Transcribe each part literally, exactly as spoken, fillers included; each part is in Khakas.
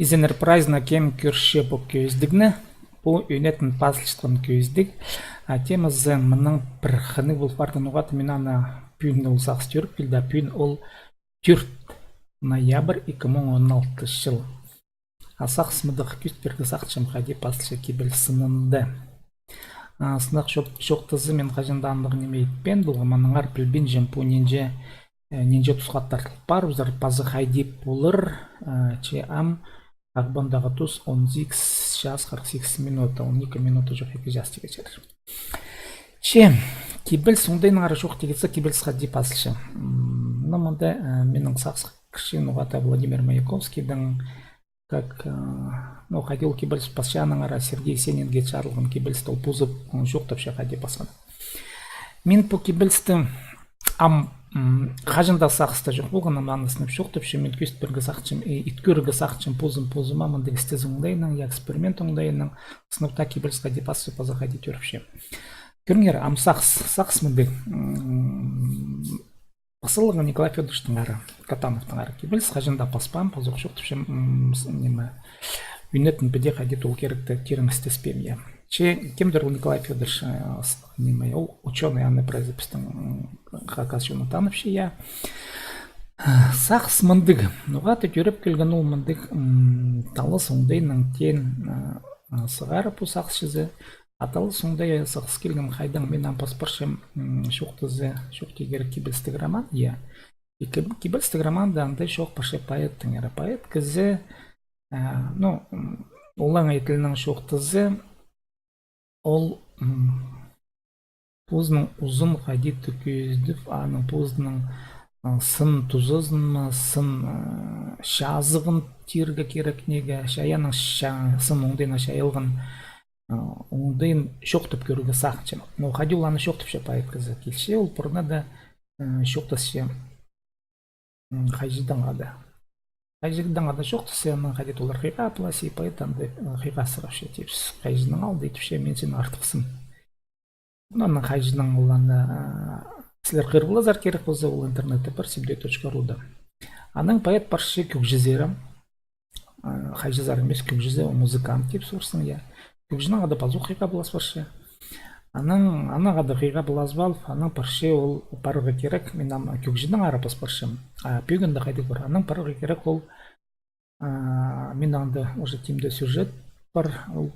Изеннер прайзына, кем кӧрче пу кӧзідігні. Пу ӧнетін пазылчатхан кӧзідіг. А темазы мының пір хынығ пол парды, ноға-да мин аны пӱӱн ол сағыс тӧріп килді, а пӱӱн ол тӧрт ноябрь ікі муң он алтынҷы чыл. А сағыс мындағ, кӧзіт пирерге сағынчам, хайди пазылча кибеліс сынында. А, сынап чоох-, чоохтаза, мин хаҷан даа андағ ниме итпеен полғам, аннаңар пілбинчем, пу нинҷе, э, нинҷе тусха тартыл парыбызар, паза хайди полар, э, че ам Ағбандағы тус он сигіс час хырых сигіс минута, он ікі минута чох ікі частығ чир. Че, кибеліс оңдайынаңар чоохтирға килзе, кибеліс хайди пазылча. М, ну, мында, э, минің сағысха кірче, ноға-да Владимир Маяковскийдің, как, э, ну, хайди ол кибеліс пасчаанынаңар, Сергей Есенинге чарылған кибелісті ол позы, м, чоохтапча, хайди пасхан. Мин пу кибелісті ам, м, хаҷан даа сағыста чох полған, ам аны сынап чоохтапчам, мин кӧзіт пирерге сағынчам, и ит кӧрерге сағынчам позым, позыма мындағ істезің оңдайынаң, я, эксперимент оңдайынаң, сынап таа кибеліс хайди пасча, паза хайди тӧріпче. Кӧріңер, ам сағыс, сағыс мындағ, м, пазылған Николай Фёдоровичтеңер, Катановтаңар кибеліс, хаҷан даа паспаам, пазох чоохтапчам, м, с-, ниме, ӧнетін піди хайди ол киректі тирең істеспеем, я. Че кемдір ол Николай Фёдорович, э, с-, ниме, ол учёный, аны прайзы пістің, м, хакас чоны таныбысча, я. Сағыс мындағ. Ноға-да тӧріп килген ол мындағ, м, талас оңдайынаң теен, э, э, сығара пу сағысчызы. А талас оңдайы сағыс килген хайдаң, мин ам пас парчам, м, чоохтаза, чоохти кирек, кибелістіг роман, я. И киб-, кибелістіг романда анда чоох парча поэттеңер. Поэт кізі, а, ну, м, олаңай тілнең чоохтаза, ол, м, позының узын хайди-да кӧзідіп, аның позының, а, сын тузазын ма, сын, а, чазығын тирге кирек, неге, чайаанның ча-, сын оңдайына чайалған, а, оңдайын чоохтап кӧрерге сағынча. Но хайди ол аны чоохтапча, поэт кізі килче, ол пурнада, а, чоохтасча, м, хайҷыдаң хада. Хайҷыдаң хада чоохтасча, анаң хайди-да олар хыйға пыласча, и поэт анда, м, хыйға сығапча, тіпче, хайҷынаң алды, тіпче, мин синнең артыхсым. Ну, анаң хайҷынаң ол аны, а, сірер хығыр поларзар, кирек полза, ол интернетте пар, сибдей точка руда. Анаң поэт парча кӧгҷізер. А, хайҷызар нимес, кӧгҷізі, ол музыкант тіп сурзаң, я. Кӧгҷінаң хада пазох хыйға пылас парча. Анаң, анаң хада хыйға пылазып алып, анаң парча ол парарға кирек, мин ам кӧгҷінеңер пас парчам. А пӧгінде хайдағ пар? Анаң парарға кирек ол, а, мин анда уже тимде сюжет пар, ол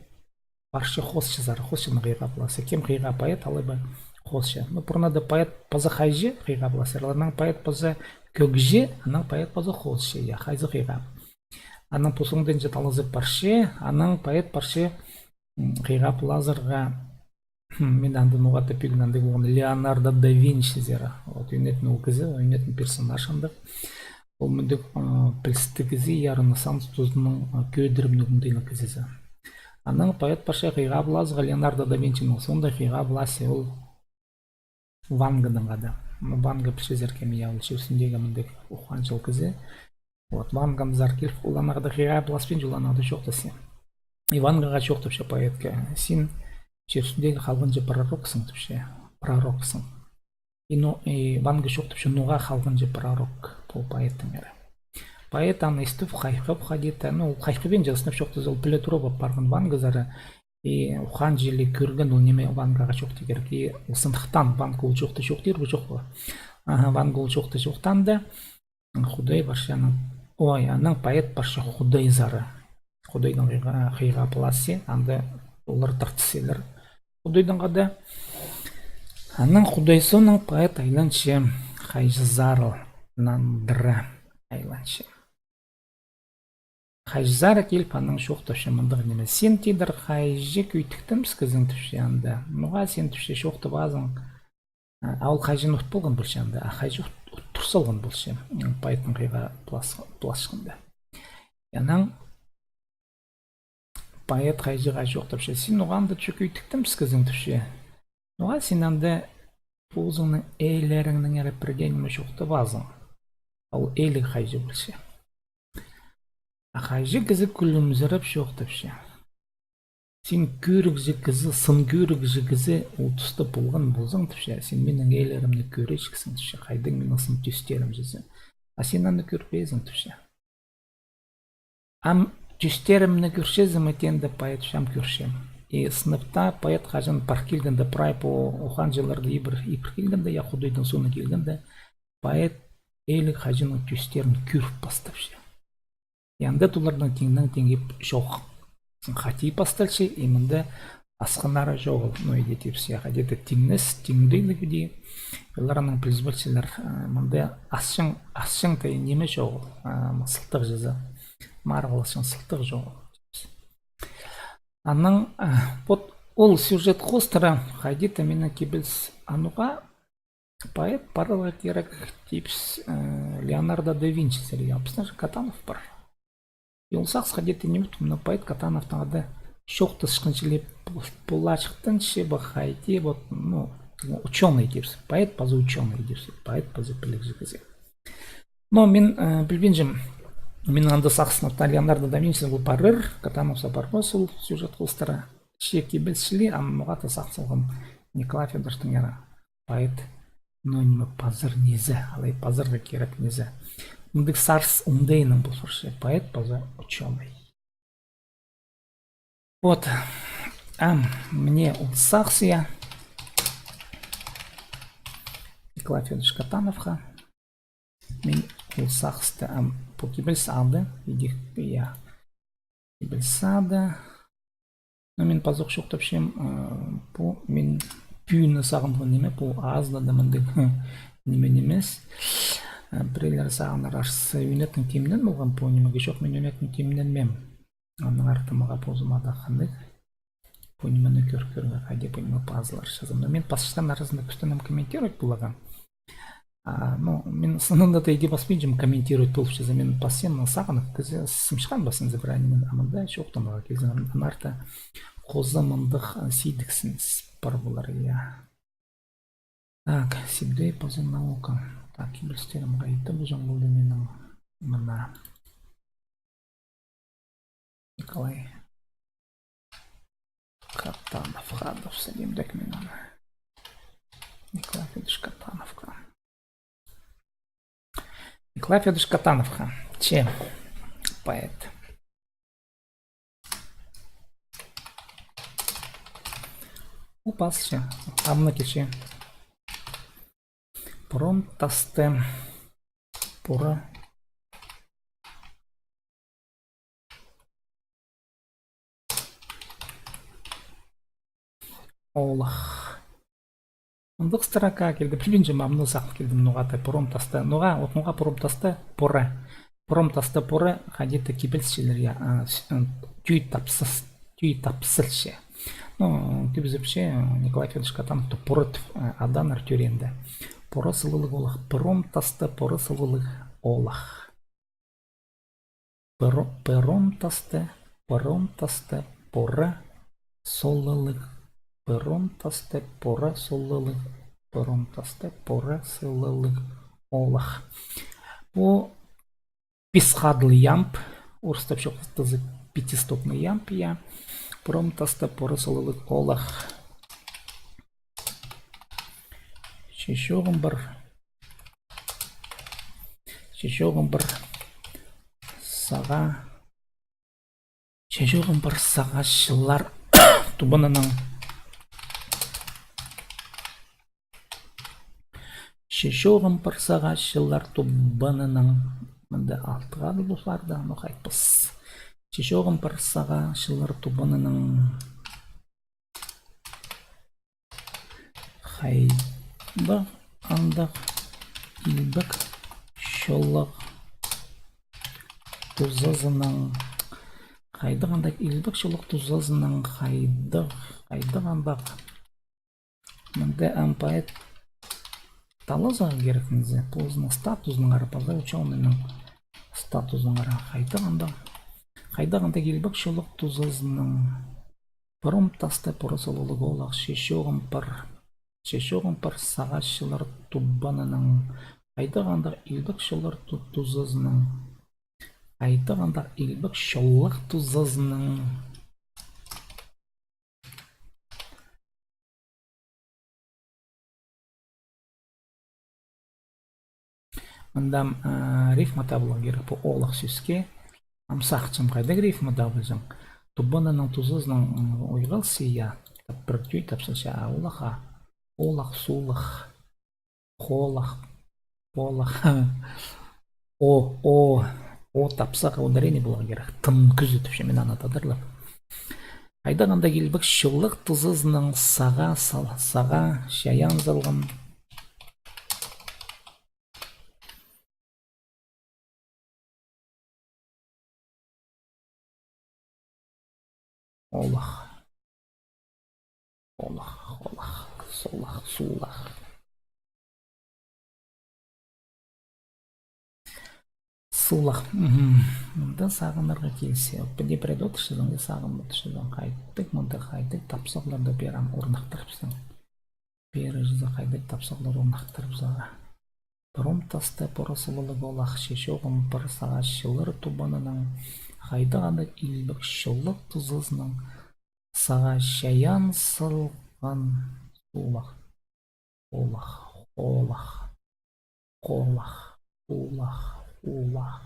парча хоосчызар, хоосчынаң хыйға пыласча. Кем хыйға, поэт алай ба хоосчы? Ну, пурнада поэт паза хайҷы хыйға пыласчалар, анаң поэт паза кӧгҷі, анаң поэт паза хоосчы, я, хайзы хыйға. Анаң пос оңдайынҷа талазып парча, анаң поэт парча, м, хыйға пылазарға, м, мин анда ноға-да пӧгін андағ полған, Леонардо да Винчизер. Вот, ӧнетін ол кізі, ӧнетін персонаж андағ. Ол мындағ, а, пілістіг кізі, я, Ренессанс тузының, а, кӧдірімніг оңдайнаң кізізі. Анаң поэт парча хыйға пылазарға Леонардо да Винчинең, сонда хыйға пыласча ол Ван Гонаң хада. Ну, Ван Го пілчезер кем, я, ол чир ӱстӱндегі мындағ ухаанҷыл кізі. Вот, Ван Гонзар киліп, ол анаң хада хыйға пыласпинча, ол анаң хада чоохтасча. И Ван Гоға чоохтапча поэтке: син чир ӱстӱндегі халғанҷы пророксың, тіпче. Пророксың. И, ну, и Ван Го чоохтапча, ноға халғанҷы пророк пу поэттеңер. Поэт аны истіп, хайхап, хайди-да, ну, ол хайхабинча, сынап чоохтаза, ол піле тура парған Ван Гозар. И ухаанҷы ла кӧрген ол ниме Ван Гоға чоохти кирек. И ол сындыхтаан, Ван Го ол чоохты чоохтир ба, чох па? Аха, Ван Го ол чоохты чоохтаанда, Худай парча анаң, ой, анаң поэт парча Худайзар. Худайнаң хыйға, хыйға пыласча, анда олар тартысчалар Худайнаң хада. Анаң Худай соонаң поэт айланча хайҷызар нандыра айланча. Хайҷызар киліп, анаң чоохтапча мындағ ниме: син, тидір, хайҷы кӧйтіктең піскезің, тіпче анда. Ноға син, тіпче, чоохтабазың? А ол хайҷыны ут полған полча анда, а хайҷы ут, ут тур салған полча, м, поэттің хыйға пылас-, пыласчатханда. Анаң поэт хайҷыға чоохтапча: син ноға анда, тіпче, кӧйтіктең піскезің, тіпче. Ноға син анда позыңның ээлеріңнеңер пірдеңе чоохтабазың? Ол ээліг хайҷы полча. А хайҷы кізі кӱлімзіреп чоохтапча: син кӧрігҷі кізі, сын кӧрігҷі кізі ол туста полған ползаң, тіпче, син минің ээлерімні кӧрчеткезің, тіпче, хайдағ минің сын тӧстерім чізе. А син аны кӧрбеезің, тіпче. Ам тӧстерімні кӧрчезің ме теенде, поэт: чам, кӧрчем. И сынап таа поэт хаҷан пар килгенде, прай пу ухан чылларда ибір, ибір килгенде, я, худайдың соонаң килгенде, поэт іле хаҷаннаң тӧстерін кӧр пастапча. И анда оларның тиңнең тиңі чох. Хати пасталча, и мында асхынары чоғыл. Ну, иди тіпче, я, хайди-да тиңнес, тиңдейліг иди. Олар анаң піліс полчалар, а, мында асчаң, асчаң таа ниме чоғыл, а, сылтағ чазы. Марығласчаң сылтағ чоғыл. Анаң, а, вот ол сюжет хоостыра хайди-да минің кибеліс ануға поэт парарға кирек тіпче, э, Леонардо да Винчи сірер, я, пістің же Катанов пар. И ол сағысха даа тиңнеп, мына поэт Катановтаң даа чоохтасчатхан чіли пу-, поларҷыхтанча ба хайди, вот, ну, учёный тіпче, поэт паза учёный тіпче, поэт паза пілігҷі кізі. Но мин, э, пілбинчем, минің анда сағысым, та Леонардо да Винчи ол парир, Катанов саа парбас ол сюжет хоостыра. Че кибеліс чіли, ам ноға-да сағыс салғам Николай Фёдоровтың, я, поэт, ну, ниме, пазар низе, алай пазарға кирек низе. Мындағ сарс оңдайынаң пол парча, поэт паза учёный. Вот. Ам мына ол сағыс, я. Николай Фёдорович Катановха. Мин ол сағысты, ам, пу кибеліс ады, идӧк, я. Кибеліс ады. Но мин пазох чоохтапчам, э, пу мин пӱӱн сағынған ниме, пу азыда да мындағ ниме нимес. Э, пірелері сағынар, ас ӧнетін тимнен полған пу ниме, чох, мин ӧнетін тимненмеем. Аннаңар таа мағаа позыма даа хынығ пу нимені кӧр-, кӧрерге, хайди пу ниме пазылар чазам. Но мин пасчатхан аразында кӱстенем комментировать поларға. А, ну, мин сынында даа иди паспинчам комментировать полып чазам, мин пасчам, сағынып, кізі сымчхан пассын забрание, мин амында чоохтанарға килзем, аннаңар таа хоза мындағ, а, сидіксін пар полар, я. Так, Сибдей паза Наукаң. Так, кибелістерім хайда полҷаң полды минің? Мына. Николай Катанов, Катанов, сәлемдек минің. Николай Фёдорович Катановха. Николай Фёдорович Катановха. Че поэт. Упасча. Амны киче. Пурум тасты. Пуры. Олах. Мындағ строка килді, пілбинчем, ам ноға сағын килді, ноға-да пурум тасты, ноға, вот ноға пурум тасты пуры. Пурум тасты пуры, хайди-да кибелісчелер, я, а, с-, м, тӧӧй тапсас-, тӧӧй тапсалча. Ну, кӧбізібісче, Николай Фёдорович Катановты пуры тіп, а, аданнар тӧреенде. Пуры сылығлығ олах, пурум тасты пуры сылығлығ олах. Пыру-, пырум тасты, пырум тасты, пуры сылығлығ, пырум тасты, пуры сылығлығ, пырум тасты, пуры сылығлығ олах. Пу пис хадыл ямб, орыстап чоохтаза, пятистопный ямб, я. Пырум тасты, пуры сылығлығ олах. Че чооғым пар. Че чооғым пар сағаа. Че чооғым пар сағаа чыллар тубанынаң. Че чооғым пар сағаа чыллар тубанынаң. Мында алты хадыл пол парды, ну, хайтпас. Че чооғым пар сағаа чыллар тубанынаң. Хайдағ андағ илбек чоллығ тузазынаң. Хайдағ андағ илбек чоллығ тузазынаң, хайдағ, хайдағ андағ. Мында ам поэт талазарға кирек низе, позының статузынаңар, паза учёныйның статузынаңар, хайдағ андағ, хайдағ андағ илбек чоллығ тузазынаң. Пырум тасты, пуры сылығлығ олах, че чооғым пар, че чооғым пар сағаа чыллар тубанынаң. Хайдағ андағ илбек чоллар ту-, тузазынаң. Хайдағ андағ илбек чоллығ тузазынаң. Мында, а, рифма табыларға кирек пу олах сӧске. Ам сағынчам, хайдағ рифма табылҷаң. Тубананаң тузазынаң, м, ойғалча, я. Тап пір тӧӧй тапсалча, а, олах, а. Олах, сулах, холах, полах. О, о, о тапсағ, ударение поларға кирек. Тын кӱзі тіпче, мин аны тадарлап. Хайдағ андағ илбек чоллығ тузазынаң сағаа сал-, сағаа чайаан салған. Олах. Олах, олах, солах, сулах. Сулах. Мгм. Мында сағынарға килзе. Піди пірее одырчазың, я, сағын одырчазың. Хайдағ, мында хайдағ тапсағларны пеер ам орнахтырыбыстың. Пеер чізе хайдағ тапсағлар орнахтырыбызарға. Пір ом тастығ пора сылығлығ олах, че чоғын пар сағаа чыллар тубананаң, хайдағ андағ илбек чоллығ тузазынаң сағаа чайаан салған сулах. Олах, холах, холах, хулах, хулах.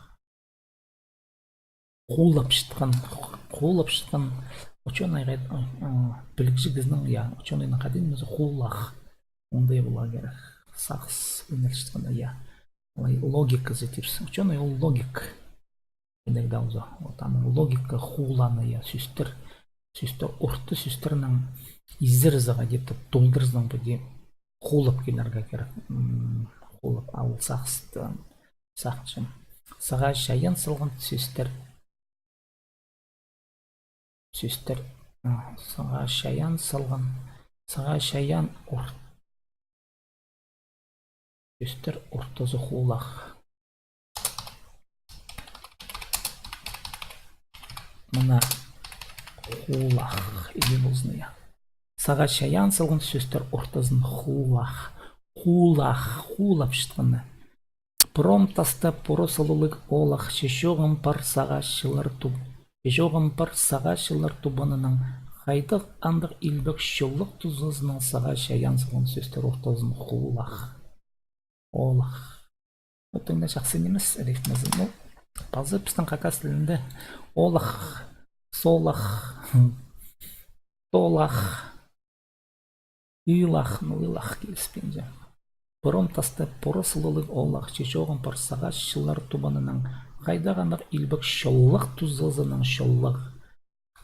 Хулапчатхан, хулапчатхан учёный хайди, а, пілігҷі кізінің, я, учёныйның хайди ниме, хулах. Оңдай поларға кирек. Сағыс ойналчатхан, я. Алай логиказы тіпче. Учёный ол логик. Инек даа полза. Вот аның логика хуланы, я, сӧстер. Сӧстер, орта сӧстернің изерізі где-то толдырзаң, піди хулап килерге кирек. М, хулап, а ол сағысты сағынчам. Сағаа чайаан салған сӧстер. Сӧстер, а, сағаа чайаан салған. Сағаа чайаан ор-, сӧстер ортазы хулах. Мына хулах, иди ползын, я. Сағаа чайаан салған сӧстер ортазын хулах. Хулах, хулапчатханы. Пір ом тастығ пора сылығлығ олах, че чоғын пар сағаа чыллар туб-, че чоғын пар сағаа чыллар тубананаң, хайдағ андағ илбек чоллығ тузазынаң сағаа чайаан салған сӧстер ортазын хулах. Олах. Вот анда чахсы нимес рифмазы. Ну, пазы пістің хакас тілінде олах, солах, толах, ылах, ну, ылах киліспинче. Пір ом тастығ пора сылығлығ олах, че чоғын пар сағаа чыллар тубананаң, хайдағ андағ илбек чоллығ тузазынаң, чоллығ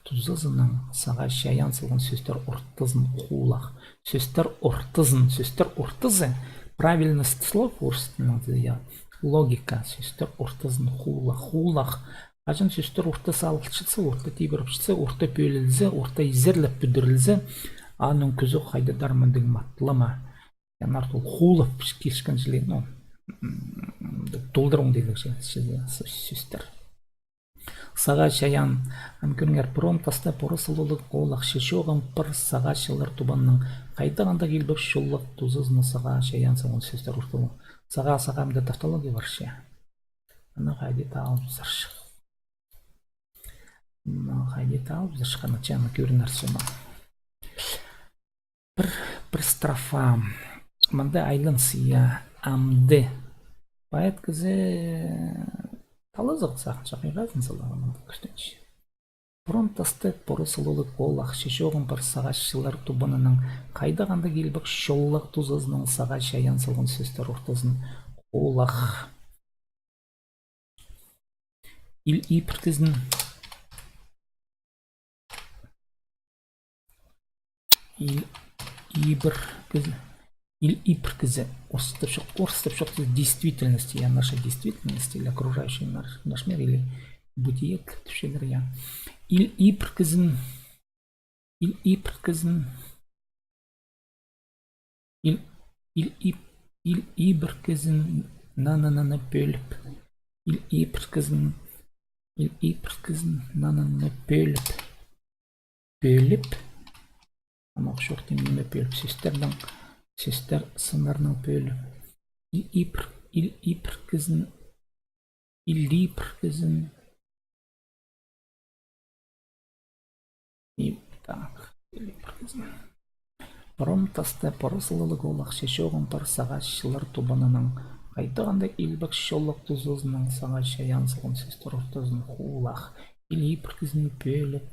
тузазынаң сағаа чайаан салған сӧстер ортазын хулах. Сӧстер ортазын, сӧстер ортазы, правильность слов орыс тілінің, я, логика, сӧстер ортазын хулах, хулах. Хаҷан сӧстер орта салылчатса, орта тибіріпчетсе, орта пӧлілзе, орта изерлеп пӱдірілзе, аның кӱзі хайдағ-да мындағ матлама. Аннаңар ол хулап киліскен чіли, ну, м, толдырың дидік че, че, сӧ-, сӧстер. Сағаа чайаан, ам кӧріңер, пір ом тастығ пора сылығлығ олах, че чоғын пар сағаа чыллар тубананаң, хайдағ андағ илбек чоллығ тузазынаң сағаа чайаан салған сӧстер ортазын. Сағаа, сағаа, мында тавтология парча. Аны хайди таалыбызарча. Аны хайди таалыбызарча, аны чаны кӧрінер сома. Пір, пір строфа. Мында айланыс, я, амды. Поэт кізі талазығ сағынча, хыйғазын саларға мында кӱстенче. Пір ом тастығ пора сылығлығ олах, че чоғын пар сағаа чыллар тубананаң, хайдағ андағ илбек чоллығ тузазынаң сағаа чайаан салған сӧстер ортазын хулах. Ил ибіркізін. Ил ибіркізін. Ил ибіркізі. Орыстап чох, орыстап чох, действительность, я, наша действительность, или окружающий наш, наш мир, или бытие, тіпчелер, я. Ил ибіркізін. Ил ибіркізін. Ил, ил иб-, ил ибіркізін наны-наны пӧліп. Ил ибіркізін, ил ибіркізін наны-наны пӧліп. Пӧліп. Ам ох чоохтим ниме пӧліп. Сӧстернің, сӧстер сыннарнаң пӧліп. Ил ибір-, ил ибіркізін, ил ибіркізін. И так, ил ибіркізін. Пір ом тастығ пора сылығлығ олах, че чоғын пар сағаа чыллар тубананаң, Хайдағ андағ илбек чоллығ тузазынаң сағаа чайаан салған сӧстер ортазын хулах. Ил ибіркізін пӧліп.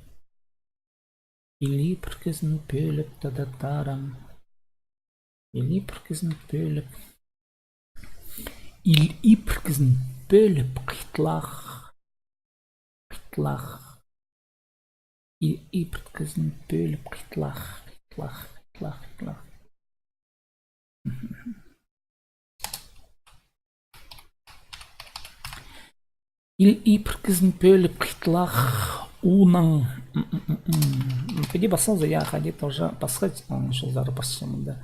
Ил ибіркізін пӧліп, та-да-тарам. Ил ибіркізін пӧліп. Ил ибіркізін пӧліп, хыйтлах. Хыйтлах. Ил ибіркізін пӧліп, хыйтлах, хыйтлах, хыйтлах, хыйтлах. Ил ибіркізін пӧліп, хыйтлах, унаң. М, м, м, м. Піди пасалза, я, хайди тоже пасха, м, чоллары пасча мында.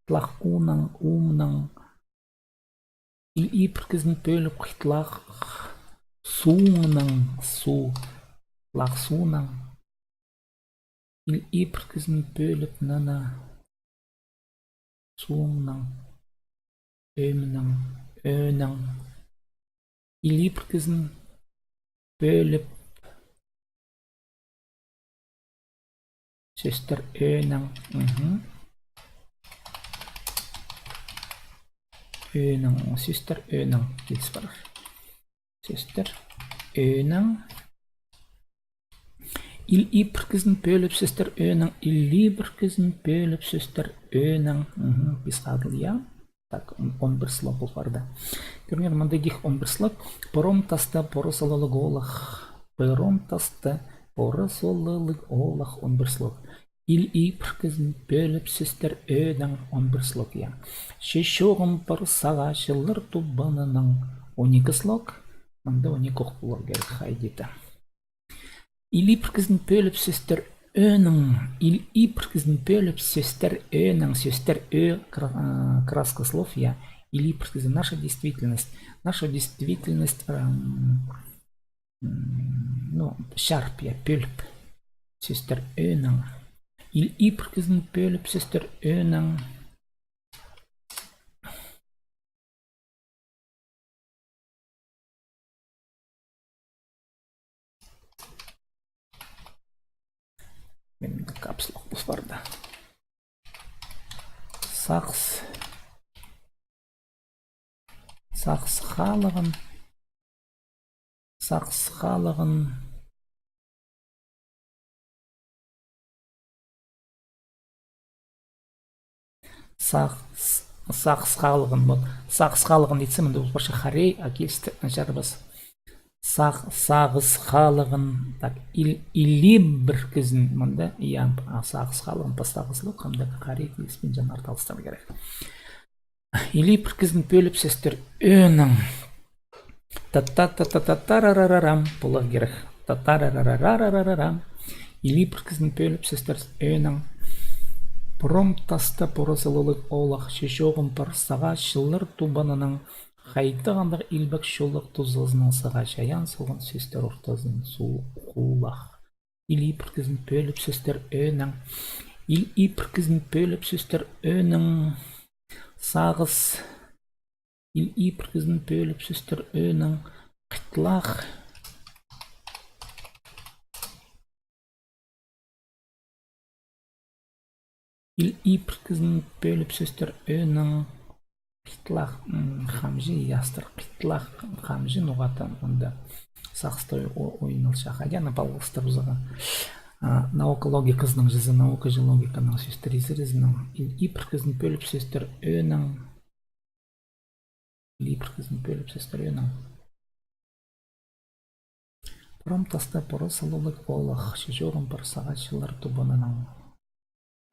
Хыйтлах, унаң, умнаң. Ил ибіркізін пӧліп, хыйтлах, сууңнаң, суу, хыйтлах, сууңнаң. Ил ибіркізін пӧліп, нана, сууңнаң, ӧмнең, ӧӧнең. Ил ибіркізін пӧліп, сӧстер ӧӧнең. Мгм. Ӧӧнең, сӧстер ӧӧнең киліс парар. Сӧстер ӧӧнең. Ил ибіркізін пӧліп, сӧстер ӧӧнең, ил ибіркізін пӧліп, сӧстер ӧӧнең. Мгм, пис хадыл, я. Так, он, он пір слог пол парды. Кӧріңер, мында тик он пір слог. Пыром таста поры салалығ оолах. Пыром таста поры салалығ оолах, он пір слог. Ил ибіркізін пӧліп, сӧстер ӧӧнең, он пір слог, я. Че чоғым пар сағаа чыллар тубанынаң, он ікі слог. Мында он ікі ох полар кирек, хайди-да. Ил ибіркізін пӧліп, сӧстер ӧӧнең. Ил ибіркізін пӧліп, сӧстер ӧӧнең. Сӧстер ӧӧ кра-, а, краска слов, я. Ил ибіркізін, наша действительность. Наша действительность, ам, м, ну, чарып, я, пӧліп. Сӧстер ӧӧнең. Ил ибіркізін пӧліп, сӧстер ӧӧнең. Мин капслох пол парды. Сағыс. Сағыс халығын. Сағыс халығын. Сағ-, с-, сағыс халығын, вот. Сағыс халығын итсе, мында ол парча хорей, а килісті чарабас. Сағ-, сағыс халығын, так, ил-, ил ибіркізін, мында, я, а, сағыс халығын, пастағы слог, хамда хорей киліспинче, аны арталыстырарға кирек. Ил ибіркізін пӧліп, сӧстер ӧӧнең. Та-та-та-та-та-тарарарарам. Полар кирек. Та-тарарарарарарам. Ил ибіркізін пӧліп, сӧстер ӧӧнең. Пыром таста поры салалығ оолах, че чоғым пар сағаа чыллар тубанынаң, хайдағ андағ илбек чоллығ тузазынаң сағаа чайаан салған сӧстер ортазын суу хулах. Ил ибіркізін пӧліп, сӧстер ӧӧнең. Ил ибіркізін пӧліп, сӧстер ӧӧнең. Сағыс. Ил ибіркізін пӧліп, сӧстер ӧӧнең. Хыйтлах. Ил ибіркізін пӧліп, сӧстер ӧӧнең. Хыйтлах, м, хамҷы, ястыр. Хыйтлах, хамҷы, ноға-да мында сағыста ой-, о-, ойналча. Хайди аны палғалыстырыбызарға. А, наука логиказынаң чізе, наука же логиканың сӧстер изерізінең. Ил ибіркізін пӧліп, сӧстер ӧӧнең. Ил ибіркізін пӧліп, сӧстер ӧӧнең. Пыром таста поры салалығ оолах, че чоғым пар сағаа чыллар тубанынаң.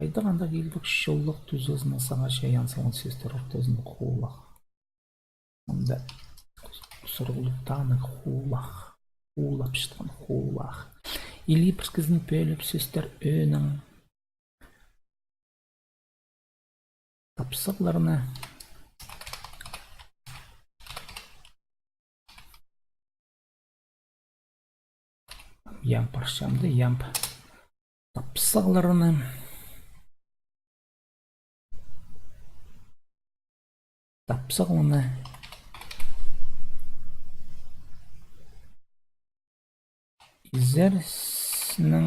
Хайдағ андағ илбек чоллығ тузазынаң сағаа чайаан салған сӧстер ортазын хулах. Мында сурығлығ танығ хулах. Хулап чатхан хулах. Ил ибіркізін пӧліп, сӧстер ӧӧнең. Тапсағларны. Ямб парчамды, ямб. Тапсағларны. Тапсағларны. Изерізінең.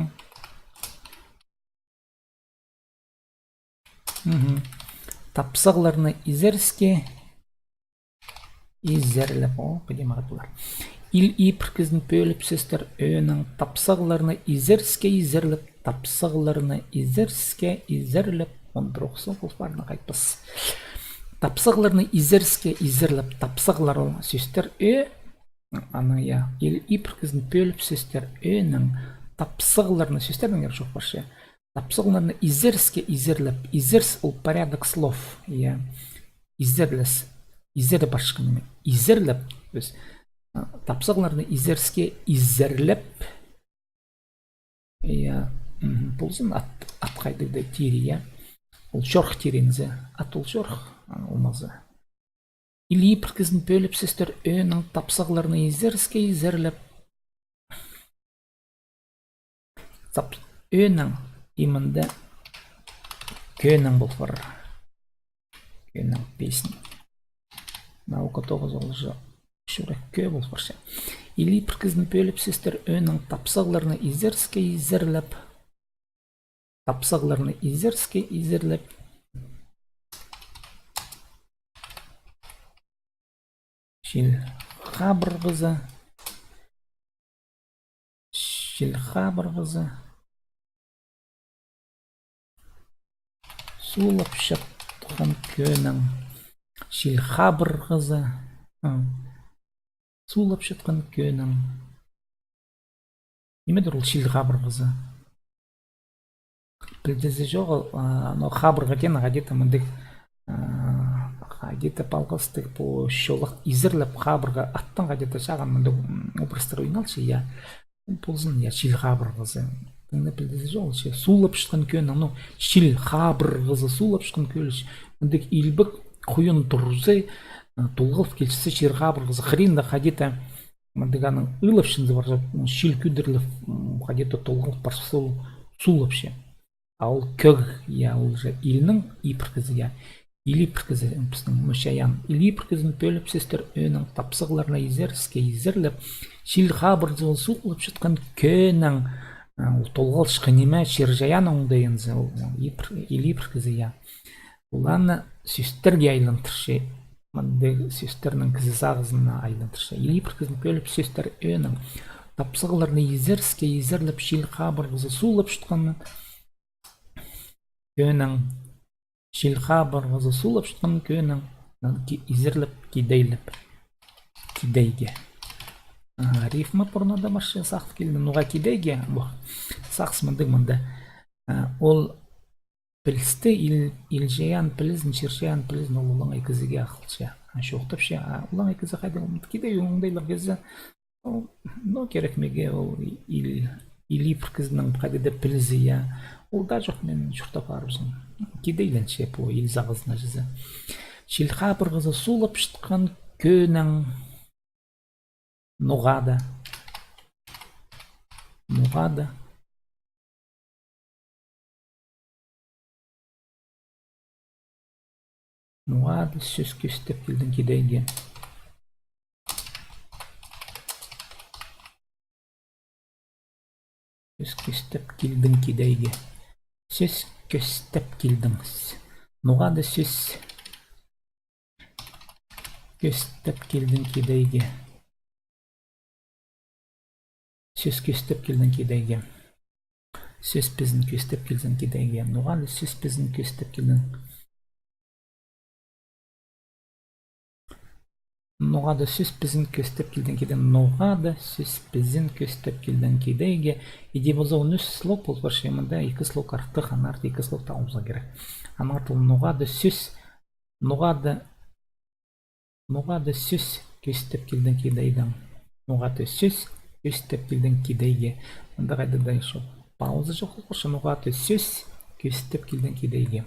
Мгм. Тапсағларны изеріске. изерлеп. О, піди мағат полар. Ил ибіркізін пӧліп сӧстер ӧӧнең тапсағларны изеріске изерлеп, тапсағларны изеріске изерлеп, он тоғызы пол парны хайтпас. Тапсағларны изеріске изерлеп, тапсағлар ол сӧстер ӧӧ, анаң, я, ил ибіркізін пӧліп сӧстер ӧӧнең тапсағларны, сӧстернің ир чох парча. Тапсағларны изеріске изерлеп, изеріс ол порядок слов, я. Изерлес, изер парчатхан ниме. Изерлеп, то есть, а, тапсағларны изеріске изерлеп, я, мгм, ползын ат, ат хайдағ-да тире, я. Ол чорых тире зе, ат ол чорых, а, ол маза. Ил ибіркізін пӧліп сӧстер ӧӧнең тапсағларны изеріске изерлеп. Тап-, ӧӧнең, и мында кӧӧнең пол парар. Кӧӧнең, песня. Наука тоғызы ол же чӱрек кӧӧ пол парча. Ил ибіркізін пӧліп сӧстер ӧӧнең тапсағларны изеріске изерлеп. Тапсағларны изеріске изерлеп. Чил хабырғазы. Чил хабырғазы. Суулапчатхан кӧӧнең. Чил хабырғазы. А. Суулапчатхан кӧӧнең. Нимедір ол чил хабырғазы? Пілдізі чоғыл, а, но хабырға теен хайди-да мындағ, а, хайди-да палғастығ пу чолах изерлеп хабырға аттаң хайди-да чағын мындағ, м, образтар ойналча, я. Ползын, я, чил хабырғазы. Тың на пілдізі чоғыл че. Суулапчатхан кӧӧнең, ну, чил хабырғазы суулапчатхан кӧӧнең. Мындағ илбек хуйын турза, а, толғалып килче чил хабырғазы. Хыринда хайди-да мындағ аның ылапчынзы парча, чил кӧдіріліп, м, хайди-да толғалып парча, ол суулапча. А ол кӧг, я, ол же илнің ибіркізі, я. Ил ибіркізі, пістің, ну, чайаан. Ил ибіркізін пӧліп сӧстер ӧӧнең тапсағларны изеріске изерлеп, чил хабырғазы суулапчатхан кӧӧнең, а, ол толғалчатхан ниме, чир-чайаан оңдайынзы, ол ибір-, ил ибіркізі, я. Оларны сӧстерге айландырча. Мындағ сӧстернің кізі сағызына айландырча. Ил ибіркізін пӧліп сӧстер ӧӧнең тапсағларны изеріске изерлеп, чил хабырғазы суулапчатхан кӧӧнең. Чил хабырғазы суулапчатхан кӧӧнең. Аны ки-, изерлеп, кидейлеп. Кидейге. Ага, рифма пурнада парча, сағыс килді. Ноға кидейге? Бу сағыс мындағ мында. А, ол пілісті, ил-, ил-чайаан пілізін, чир-чайаан пілізін ол олаңай кізіге ағылча. А, чоохтапча, а, олаңай кізі хайди, ол кидей оңдайлығ кізі. Ол, ну, кирек мағаа ол ил-, ил ибіркізінің хайди-да пілізі, я. Ол даа чох, мин чуртап парыбызам. Кидейленче пу ил сағызына чізе. Чил хабырғазы суулапчатхан кӧӧнең. Ноға-да. Ноға-да. Ноға-да сӧс кӧстеп килдің кидейге. Сӧс кӧстеп килдің кидейге. Сӧс кӧстеп килдің. Ноға-да сӧс кӧстеп килдің кидейге. Сӧс кӧстеп килдің кидейге. Сӧс пізін кӧстеп килзең кидейге. Ноға-да сӧс пізін кӧстеп килдің. Ноға-да сӧс пізін кӧстеп килдің кидейге. Ноға-да сӧс пізін кӧстеп килдің кидейге. Иди полза он ӱс слог пол парча, мында ікі слог артых, аннаңар ікі слог табылза кирек. Аннаңар ол ноға-да сӧс, ноға-да Ноға-да сӧс кӧстеп килдің кидейге. Ноға-да сӧс кӧстеп килдің кидейге. Мында хайдағ-да ещё пауза чох, короче, ноға-да сӧс кӧстеп килдің кидейге.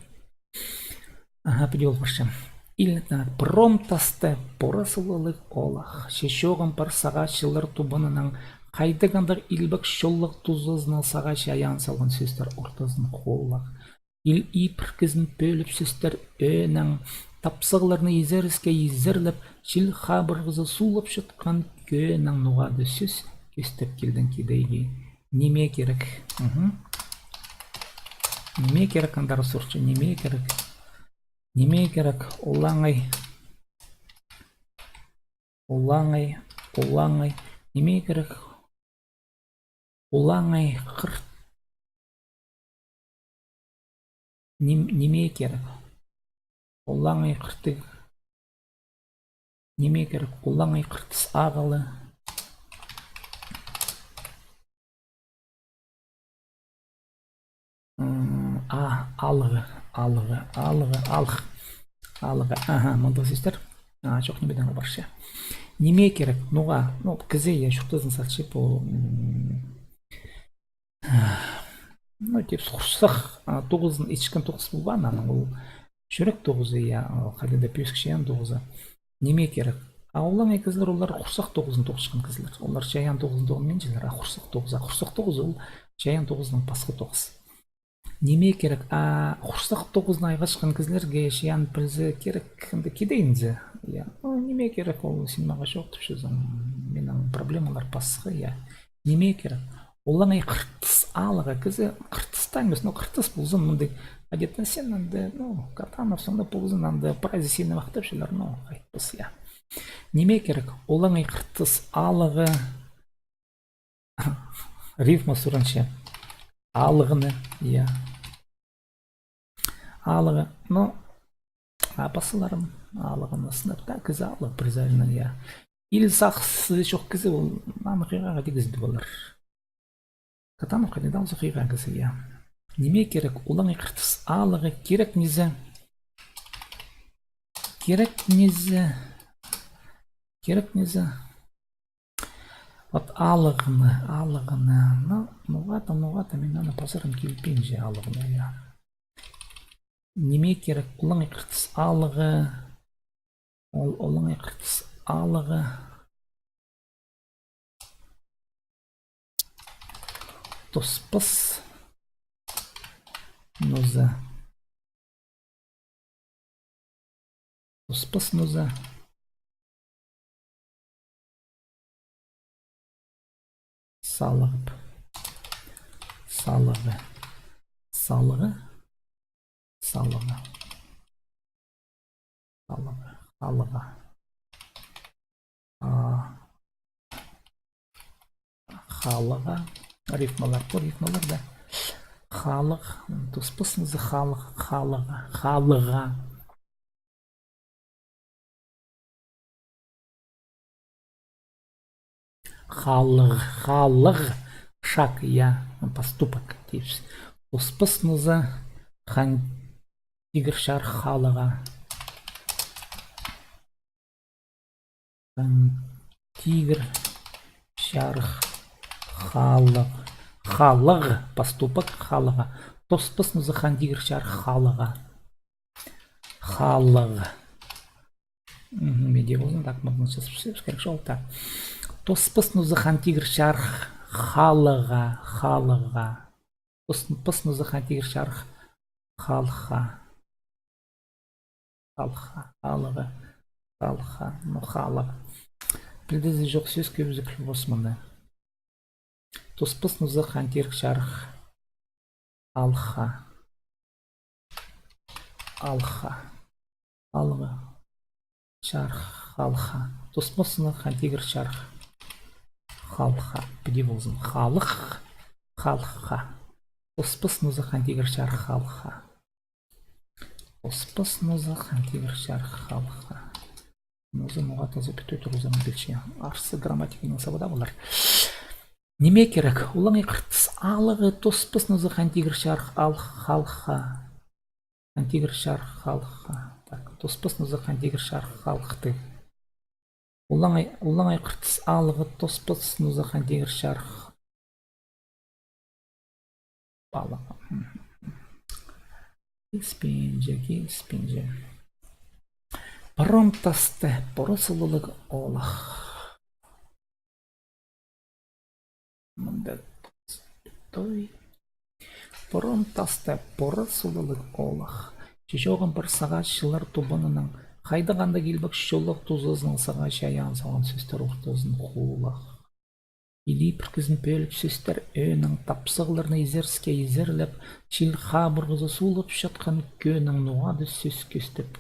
Аха, піди ол, короче. Ил, а, пром тасты пора сылалығ олах. Че чоғым пар сағаа чыллар тубаннаң, хайдағ андағ илбек чоллығ тузазына сағаа чайаан салған сӧстер ортазын холлах. Ил ибіркізін пӧліп сӧстер ӧӧнең, тапсағларны изеріске изерлеп, чил хабырғазы суулапчатхан кӧӧнең ноға-да сӧс кӧстеп килдің кидейге. Ниме кирек? Мгм. Ниме кирек, андар сурча, ниме кирек? Ниме кирек? Олаңай. Улаңай, улаңай. Ниме кирек? Улаңай хырт. Ним-, ниме кирек? Улаңай хыртыс. Ниме кирек? Улаңай хыртыс ағылы. М, а, алғы, алғы, алғы, алғ. Алғы. Аха, мындағ сӧстер. А, чох, ниме дее парча. Ниме кирек? Ноға, ну, кізі, я, чуртазын салча пу, м, ну, тіп, хурсах, а, тоғызын итчеткен тоғыс полбаан, анаң ол чӱрек тоғызы, я, а, хайдағ-да пӧзік чайаан тоғызы. Ниме кирек? А улаңай кізілер, олар хурсах тоғызын тоғынчатхан кізілер. Олар чайаан тоғызын тоғынминчалар, а хурсах тоғызы. А хурсах тоғызы ол чайаан тоғызынаң пасха тоғыс. Ниме кирек? А хурсах тоғызын айғасчатхан кізілерге чайаан пілзе кирек, анда кидейінзе. Я. Ну, ниме кирек, ол син мағаа чоохтапчазың. Минің проблемалар пасха, я. Ниме кирек? Олаңай хыртыс алғы. Кізі хыртыста нимес, ну, хыртыс ползын, мындағ. Хайди-да син анда, ну, Катанов соонда ползын, анда прайзы сині махтапчалар, ну, хайтпас, я. Ниме кирек? Олаңай хыртыс алғы. Рифма сурынча. Алғыны, я. Алғы, ну, а пасхаларын алғыны сынап, так, кізі алғы, призайны, я. Ил сағызы чох кізі, ол, аны хыйға тигізді олар. Катанов хайди-да алза хыйға кізі, я. Ниме кирек? Олаңай хыртыс алғы. Кирек низе? Кирек низе? Кирек низе? Вот алғыны, алғыны. Ну, ноға-да, ноға-да мин аны пазарым килбинче алғыны, я. Ниме кирек? Олаңай хыртыс алғы. Ол, олаңай хыртыс алғы. Тоспас ноза. Тоспас ноза. Салығып. Салығы. Салығы. Салығы. Халыға. Халыға. А, халыға. Рифмалар, пу рифмалар, да. Халығ. Тоспас ноза халығ. Халыға. Халыға. Халығ, халығ, шаг, я, поступок, тіпчебіс. Тоспас ноза хан тигір чарых халыға. Хан тигір чарых халығ. Халығ, поступок, халыға. Тоспас ноза хан тигір чарых халыға. Халығ. Мгм, меде болзын, так, мыны чазып салып кирек чоғыл, так. Тоспас ноза хан тигір чарых халыға, халыға. Тоспас ноза хан тигір чарых халыға. Халыға, халыға, халыға, ну, халыға. Пілдізі чох сӧс кӧбізі піл пос мында. Тоспас ноза хан тигір чарых халыға. Халыға. Халыға. Чарых халыға. Тоспас ноза хан тигір чарых халыға. Піди ползын. Халых, халыға. Тоспас ноза хан тигір чарых халыға. Тоспас ноза хан тигір чарых халыға. Ноза ноға-да запятой турғызарға пілче. Арса грамматиканың сабада полар. Ниме кирек? Олаңай хыртыс алғы, тоспас ноза хан тигір чарых халыға. Хан тигір чарых халыға. Так, тоспас ноза хан тигір чарых халыхты. Олаңай, олаңай хыртыс алғы, тоспас ноза хан тигір чарых халыға. Киліспинче, киліспинче. Пыром тасты пурас улуғлығ олах. Мында той. Пыром тасты пурас улуғлығ олах. Чоғын пар сағаа чыллар тубанының. Хайдағ анда килбек чоллығ тузазының сағаа чайаан салған сӧстер ортазын хулах. Илии піркізін пӧлік сӧстер ӧӧнің тапсағларны изерске изерлеп, чил хабырғазы суулап чатхан кӧнің ноға-да сӧс кӧстеп,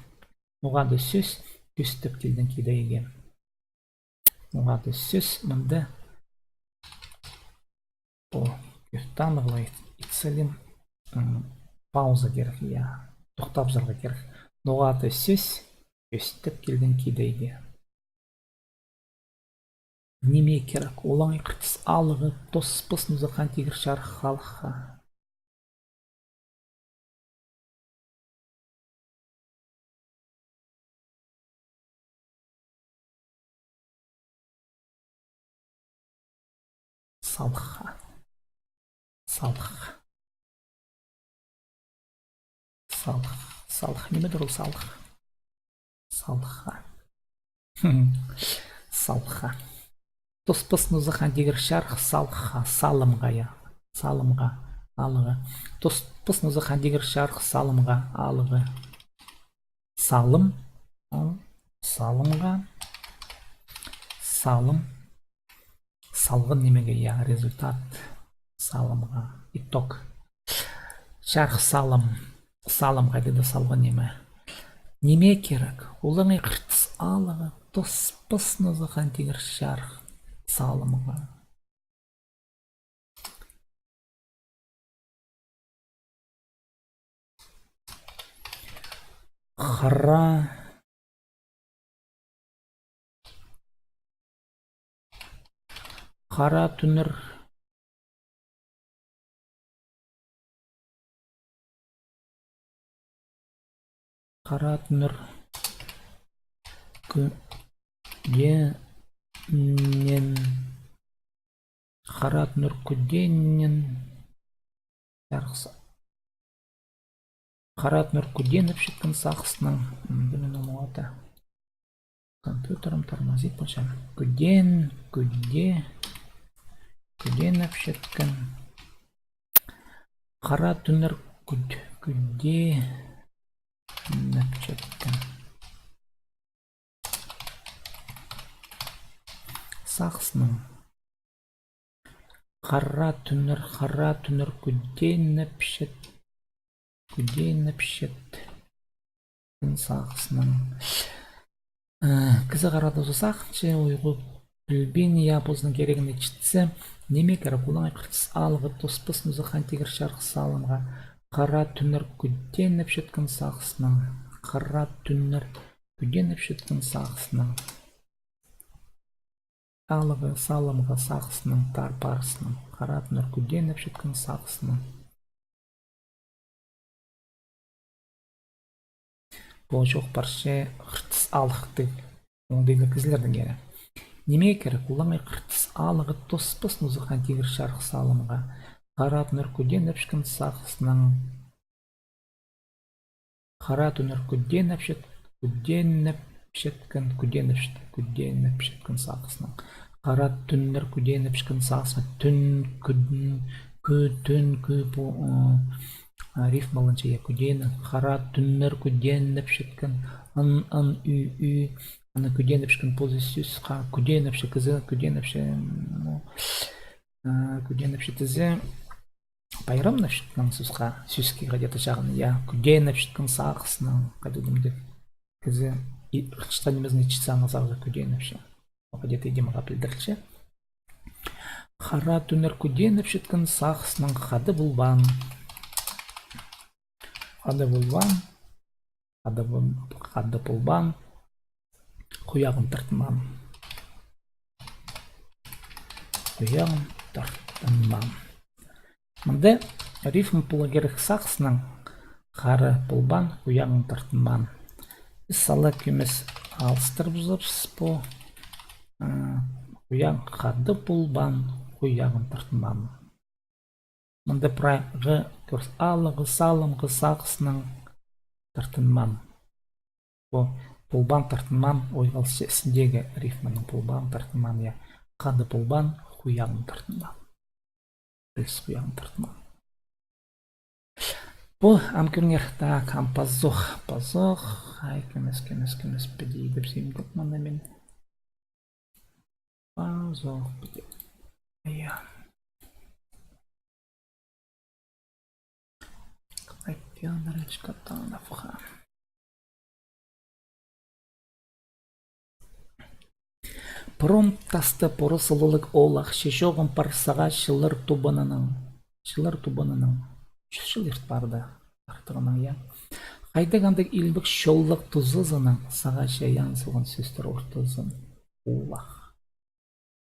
ноға-да сӧс кӧстеп килдің кидейге. Ноға-да сӧс мында. Пу кӧп танығлай ит-, итселім, м, пауза кирек, я, тохтабызарға кирек. Ноға-да сӧс, ӧстеп килген кидейде. Ниме кирек? Олаңай хыртыс алығы, тос пыс ноза хан тигір чарых халыхха. Салыхха. Салых. Салых. Салых. Ниме дір ол салых? Салыхха. Салыхха. Тос пыс ноза хан тигір чарых салыхха, салымға, я. Салымға, алығы. Тос пыс ноза хан тигір чарых салымға, алығы. Салым. Ол салымға. Салым. Салған нимеге, я, результат. Салымға. Итог. Чарых салым. Салым хайди-да салған ниме. Ниме кирек? Олаңай хыртыс алығы, тос пыс ноза хан тигір чарых салымға. Хара, хара тӱнір. Хара тӱнір кӱденін. Хара тӱнір кӱденін. Чарых са-, хара тӱнір кӱденіп читкен сағыснаң. М, пілбинем, ноға-да. Компьютерім тормозит полча. Кӱден, кӱде, кӱденіп читкен. Хара тӱнір кӱд-, кӱденіп читкен сағыснаң. Хара тӱнір, хара тӱнір кӱденіп чит-, кӱденіп чит-, сағыснаң. Э, кізі хара тузы сағынча, уйғу пілбин, я, позының кирегіне читсе, ниме кирек? Олаңай хыртыс алығы, тос пыс ноза хан тигір чарых салымға. Хара тӱнір кӱденіп читкен сағыснаң. Хара тӱнір кӱденіп читкен сағыснаң. Алығы салымға сағыснаң, тар парыснаң. Хара тӱнір кӱденіп читкен сағыснаң. Пу чоох парча хыртыс алыхтығ, оңдайлығ кізілернің кирі. Ниме кирек? Олаңай хыртыс алығы, тос пыс ноза хан тигір чарых салымға. Хара тӱнір кӱденіп читкен сағыснаң. Хара тӱнір кӱденіп чит-, кӱденіп читкен, кӱденіп чит-, кӱденіп читкен сағыснаң. Хара тӱнір кӱденіп читкен сағыснаң. Тӱн, кӱдін, кӱ, тӱн, кӱ, пу, ы, а, рифмаланча, я, кӱденің. Хара тӱнір кӱденіп читкен, ын, ын, ӱ, ӱ. Аны кӱденіп читкен позы сӧс ха, кӱденіп чит-, кізі кӱденіп чит-, ну, а, кӱденіп чит-, тізе, пайрамнап читкен сӧс ха, сӧске хайди-да чағын, я, кӱденіп читкен сағыснаң, хайди-да кізі и хынчатхан нимезін итчетсе, аны сағызы кӱденіп чит-. Ол хайди-да иди мағаа пілдірілче. Хара тӱнір кӱденіп читкен сағыснаң хада полбаан. Хада полбаан. Хада пол-, хада полбаан. Хуяғын тартынмаан. Хуяғын тартынмаан. Мында рифма поларға кирек сағыснаң. Хада полбаан, хуяғын тартынмаан. Піс сала кӧмес алыстырыбызарбыс пу, а, хуяғ-, хада полбаан, хуяғын тартынмаан. Мында прайға кӧр-, алығы, салымғы сағыснаң тартынмаан. Пу полбаан, тартынмаан, ойғалысча істіндегі рифманың полбаан, тартынмаан, я. Хада полбаан, хуяғын тартынмаан. Піліс хуяғын тартынмаан. Пу, ам кӧріңер, так, ам пазох, пазох, ай, кӧмес, кӧмес, кӧмес, піди идіп симдік мына мин. Пазох, піди. Я. Катановха. Пурун тастап пуру сыллығ оолах, че чоғым пар сағаа чыллар тубанынаң. Чыллар тубанынаң. Чӱс чыл ирт парды. Артығынаң, я. Хайдағ андағ илбек чоллығ тузазынаң сағаа чайаан салған сӧстер ортазын. Оолах.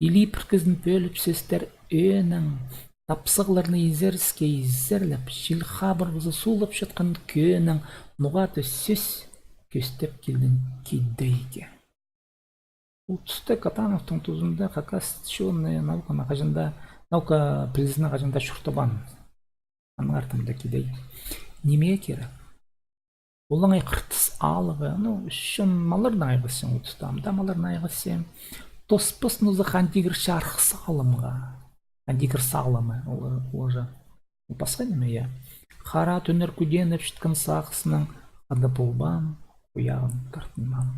Илии піркізін пӧліп сӧстер ӧӧнең, тапсағларны изеріске изерлеп, чил хабырғазы суулап чатхан кӧӧнең ноға-да сӧс кӧстеп килген кидейге. Ол туста Катановтың тузында хакас чоны науканы хаҷан даа, наука пілізін хаҷан даа чуртабаан. Аның артында кидей. Ниме кирек? Олаңай хыртыс алығы, ну, чон малларнаң айғасчаң ол туста, ам даа малларнаң айғасчаң. Тоспас ноза Хан Тигір чарых салымға. Хан Тигір салымы, ол, ол уже. Ол пасха ниме, я. Хара тӱннер кӱденіп читкен сағыснаң хада полбаан, хуяғын тартынмаан.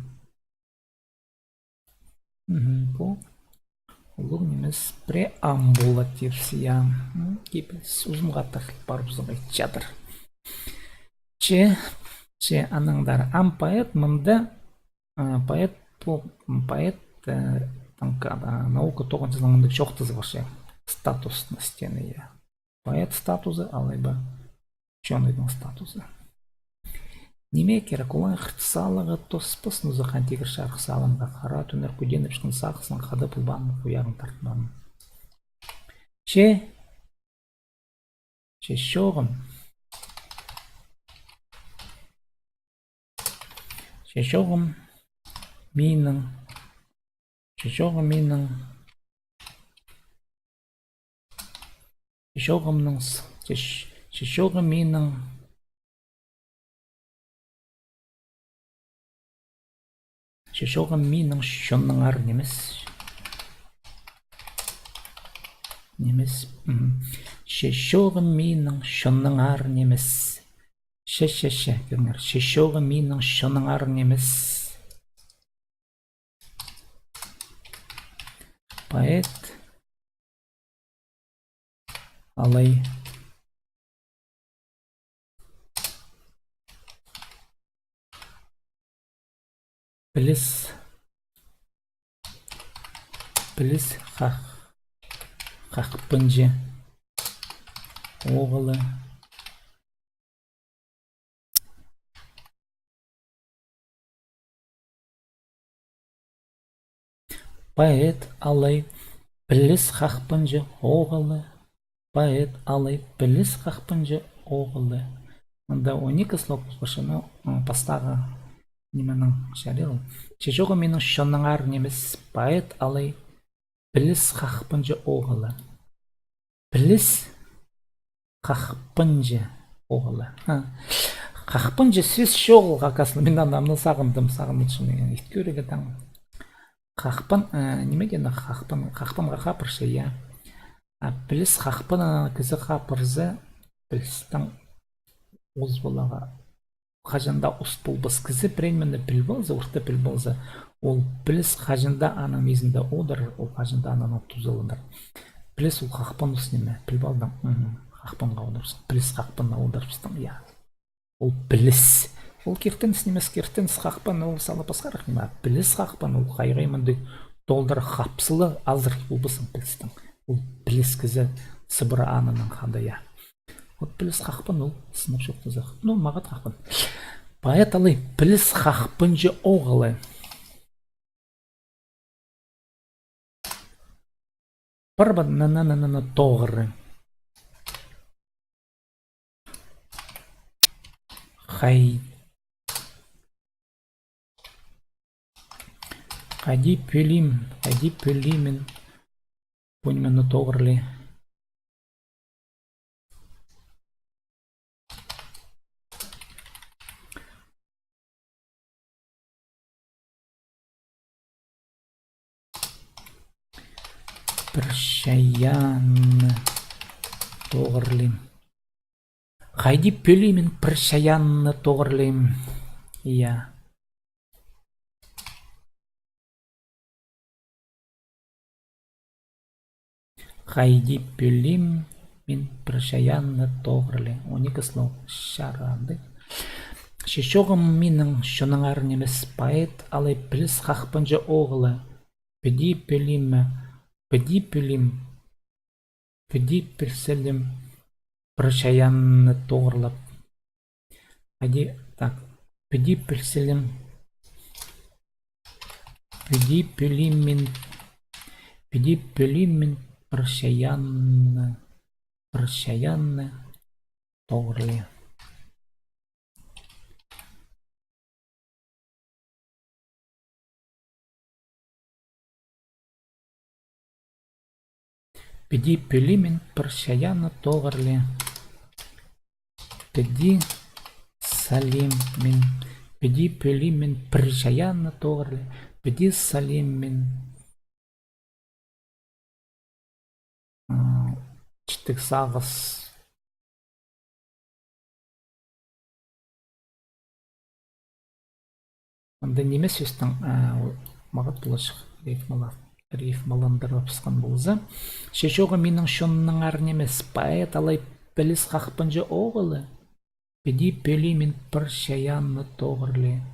Мгм, пу улуғ нимес преамбула тирзі, я. М, кибеліс узунға тартыл парыбызарға итчадыр. Че, че, анаңар ам поэт мында, а, поэт, пу, м, поэт, э, таңка, а, наука тоғынҷызының мындағ чоохтазы пар, че. Статус на стене, я. Поэт статузы, алай ба чоныйдың статузы. Ниме кирек, олаңай хыртыс алығы, тоспас ноза Хан Тигір чарых салымға, хара тӱннер кӱденіп читкен сағыснаң хада полбаан, хуяғын тартынмаан. Че, че чоғым. Че чоғым минің. Че чоғым минің. Че чоғымның с-, че ч-, че чоғым минің. Че чоғым минің чоннаңар нимес. Нимес. Мгм. Че чоғым минің чоннаңар нимес. Че, че, че, кӧріңер. Че чоғым минің чоннаңар нимес. Поэт. Алай. Піліс. Піліс хах-, хахпынҷы оғылы. Поэт алай піліс хахпынҷы оғылы. Поэт алай піліс хахпынҷы оғылы. Мында он ікі слог полча, ну, м, пастағы нименің чарир ол. Че чоғым минің чоннаңар нимес, поэт алай піліс хахпынҷы оғылы. Піліс хахпынҷы оғылы. А. Хахпынҷы сӧс чоғыл хакасла. Мин аны, аны сағындым, сағындым, чын, ит кӧрерге таң. Хахпын, э, ниме теен хахпын, хахпынға хабарчы, я. А піліс хахпыннаң кізі хабарза, пілістің ус поларға хаҷан даа ус полбас. Кізі пірее ниме піліп алза, орта піліп алза, ол піліс хаҷан даа аның мизінде одырар, ол хаҷан даа аннаң тузаланар. Піліс ол хахпын ус ниме, піліп алдың? Мгм. Хахпынға одырыбыстың, піліс хахпынға одырыбыстың, я. Ол піліс. Ол киртініс нимес, киртініс хахпын, ол сала пасхарах ниме. Піліс хахпын, ол хайғай мындағ толдыра хапсыла азыр полбассың пілістің. Ол піліс кізі сыбыра аннаң хада, я. Вот піліс хахпын ол, сынап чоохтаза. Ну, мағат хахпын. Поэт алай піліс хахпынҷы оғылы. Пар ба на, на, на, на, на тоғыр. Хай-, хайди пӧлиим, хайди пӧлиим мин пу нимені тоғыр ли. Пір чайаанны тоғыр лим. Хайди пӧлиим мин пір чайаанны тоғыр лим. Я. Хайди пӧлиим мин пір чайаанны тоғыр ли. Он ікі слог чарады. Че чоғым минің чоннаңар нимес, поэт алай піліс хахпынҷы оғылы. Піди пілиме, піди пілим, піди пілчелим пір чайаанны тоғырлап. Хайди, так, піди пілчелим, піди пілим мин, піди пілим мин пір чайаанны, пір чайаанны тоғырлап. Піди пілим мин пір чайаанны тоғырлап. Піди салим мин, піди пілим мин пір чайаанны тоғырлап. Піди салим мин, м, читіг сағыс. Анда нимес сӧстің, а, ол мағат поларҷых, рифмала-, рифмаландырыбысхан полза. Че чоғы минің чоннаңар нимес, поэт алай піліс хахпанҷы оғылы. Піди пілим мин пір чайаанны тоғырлап.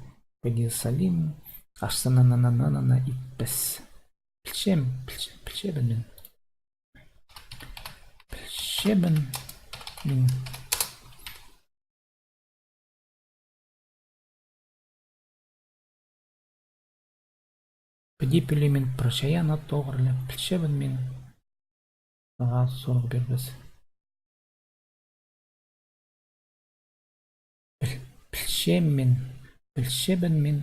Піди салим, аш сананананана итпес. Пілчем, пілче-, пілчебін мин. Пілчебін мин. Піди пілим мин пір чайаанны тоғырлап, пілчебін мин. Сағаа сурығ пирбес. Піл-, пілчем мин, пілчебін мин.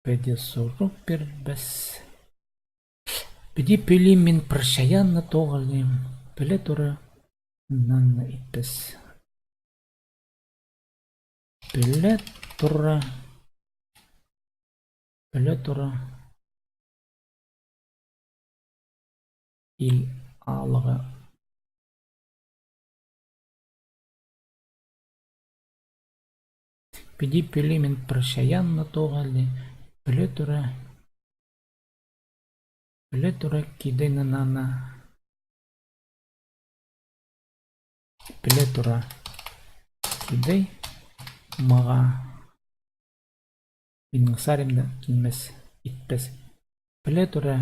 Піди сурығ пирбес. Піди пілим мин пір чайаанны тоғырлап, піле тура, нанны итпес. Піле тура, піле тура, ил алығы. Піди пілим мин пір чайаанны тоғырлап, піле тура, піле тура кидей нананы. Піле тура кидей мағаа. Минің сариимда килмес, итпес. Піле тура.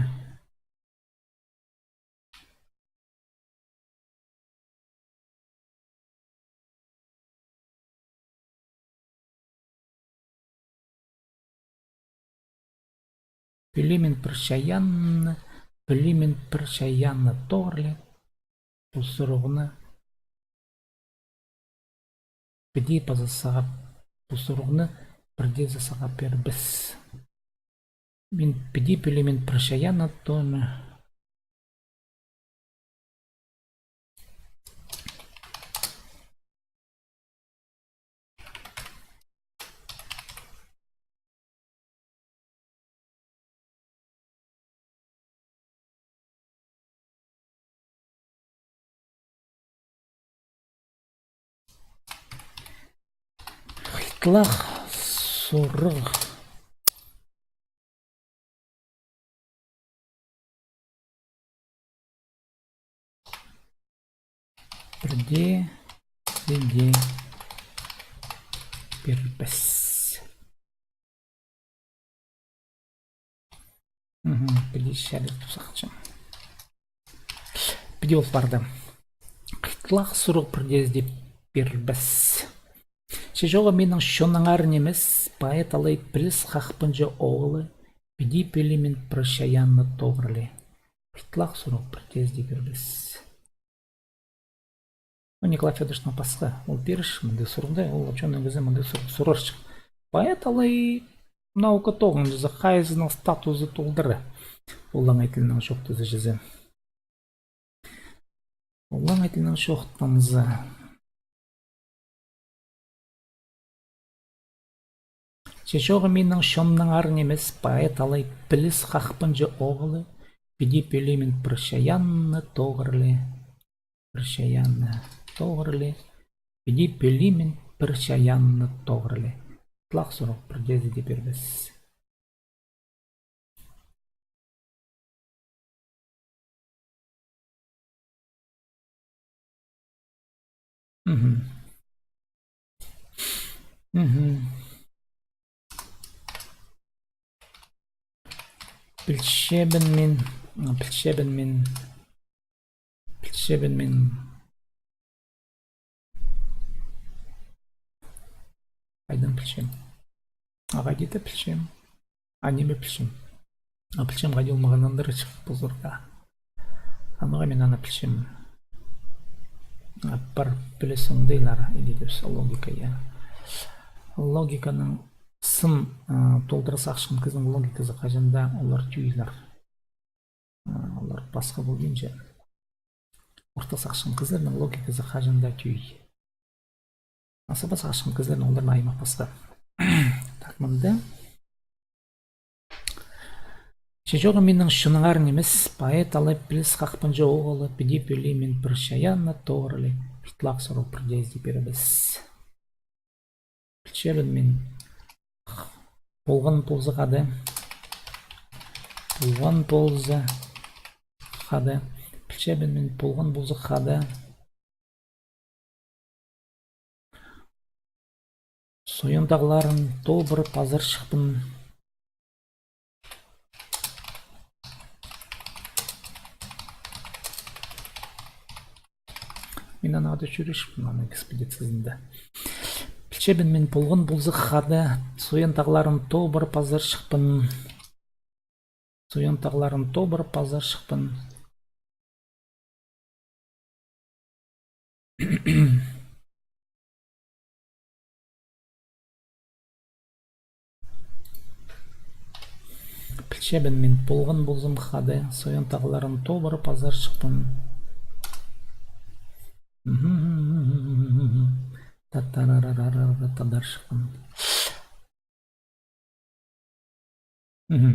Пілим мин пір чайаанны, пілим мин пір чайаанны тоғырлап, пу сурығны піди паза сағаа, пу сурығны пірдеезі сағаа пирбес. Мин піди пілим мин пір чайаанны тоғырлап. Хыйтлах сурығ. Пірдеезі дее пирбес. Мгм, піди чарир тіп сағынчам. Піди ол парды. Хыйтлах сурығ пірдеезі дее пирбес. Че чоғы минің чоннаңар нимес, поэт алай піліс хахпанҷы оғылы, піди пілим мин пір чайаанны тоғырлап. Хыйтлах сурығ пірдеезі дее пирбес. Ну, Николай Фёдоровичтің пасха, ол пирерҷік мындағ сурығны, ол учёный кізі мындағ сурығ сурарҷых. Поэт алай наука тоғынҷызы, хайзының статузы толдыра. Олаңай тілінең чоохтаза чізе. Олаңай тілінең чоохтанза. Че чоғы минің чоннаңар нимес, поэт алай піліс хахпанҷы оғылы, піди пілим мин пір чайаанны тоғырлап. Пір чайаанны тоғырлап. Піди пілим мин пір чайаанны тоғырлап. Хыйтлах сурығ пірдеезі дее пирбес. Мгм. Мгм. Пілчебін мин, а, пілчебін мин, пілчебін мин. Хайдаң пілчем? А хайди-да пілчем. А ниме пілчем? А пілчем, хайди ол мағаа нандыра чыхпазарға. Амға мин аны пілчем. А, пар піліс оңдайлар, или дее логика, я. Логиканың сын, а, толдыра сағысхан кізінің логиказы хаҷан даа олар тӧӧйлер. А, олар пасха полбинча. Орта сағысхан кізілернің логиказы хаҷан даа тӧӧй. А саба сағысхан кізілернің оларның аймах пасха. Так, мында. Че чоғы минің чоныңар нимес, поэт алай піліс хахпанҷа оғылы, піди пӧлии мин пір чайаанны тоғырлай, пілтлең сурығ пірдеезі пирібіс. Пілчебін мин полған полза хада. Полған полза хада. Пілчебін мин полған полза хада. Сойан тағларын тобыр пазарчыхпын. Мин аны ада чӧрчеппін, аның экспедициязында. Пілчебін мин полған полза хада, Сойан тағларын тобыр пазарчыхпын. Сойан тағларын тобыр пазарчыхпын. Пілчебін мин полған ползам хада, Сойан тағларын тобыр пазарчыхпын. Татарарарара тадарчыхпын. Мгм.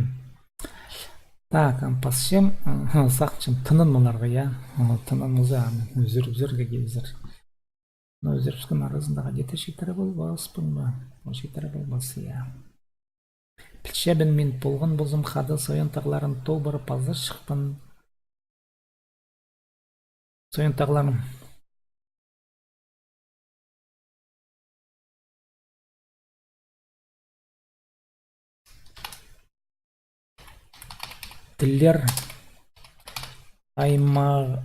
Так, ам пасчам, сағынчам тынанмаларға, я. Тынанмаза, ам ӱзір-ӱзірге килзер. Но ӱзірібіскен аразында хайди-да читіре полбаспын ба? Ол читіре полбас, я. Пілчебін мин полған ползам хада, Сойан тағларын тобыр пазарчыхпын. Сойан тағларын. Тіллер аймағы,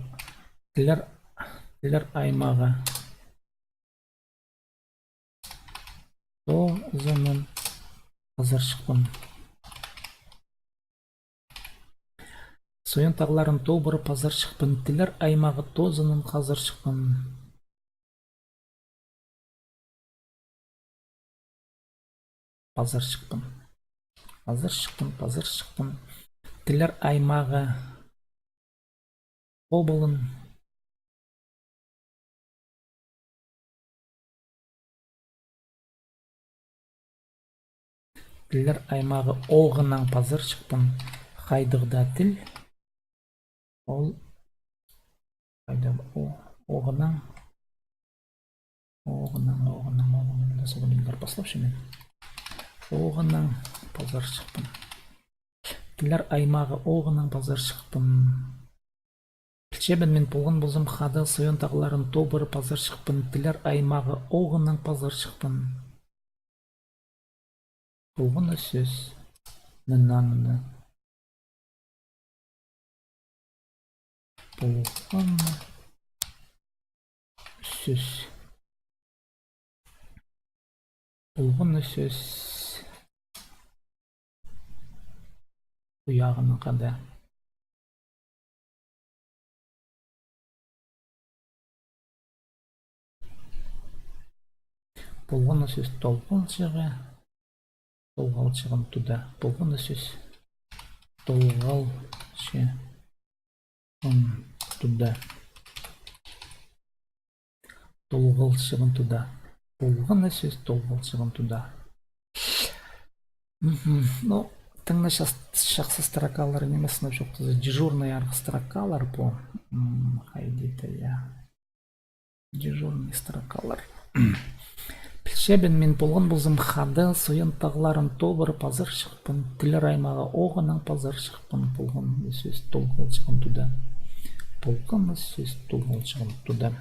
тіллер, тіллер аймағы. Тоозынаң хазарчыхпын. Сойан тағларын тобыр пазарчыхпын, тіллер аймағы тоозынаң хазарчыхпын. Пазарчыхпын. Пазарчыхпын, пазарчыхпын. Тіллер аймағы. Обылын. Тіллер аймағы оғынаң пазарчыхпын. Хайдағ даа тіл. Ол хайда о-, оғынаң. Оғынаң, оғынаң, оғынаң. Мында сағыныңар паслапчам мин. Оғынаң пазарчыхпын. Тіллер аймағы оғынаң пазарчыхпын. Пілчебін мин полған ползам хада, Сойан тағларын тобыр пазарчыхпын. Тіллер аймағы оғынаң пазарчыхпын. Полған на сӧс. Нананы. Полған на сӧс. Полған на сӧс. Уяғынаң хада. Полған на сӧс толғалчығ, толғалчығын туда. Полған на сӧс толғалчығын туда. Толғалчығын туда. Полған на сӧс толғалчығын туда. Мгм. Ну, тың на ча-, чахсы строкалар нимес, но чоохтаза, дежурный арғы строкалар пу. М, хайди-да, я. Дежурный строкалар. Пілчебін мин полған ползам хада, Сойан тағларын тобыр пазарчыхпын, тіллер аймағы оғынаң пазарчыхпын, полған на сӧс толғалчығын туда. Полған на сӧс толғалчығын туда.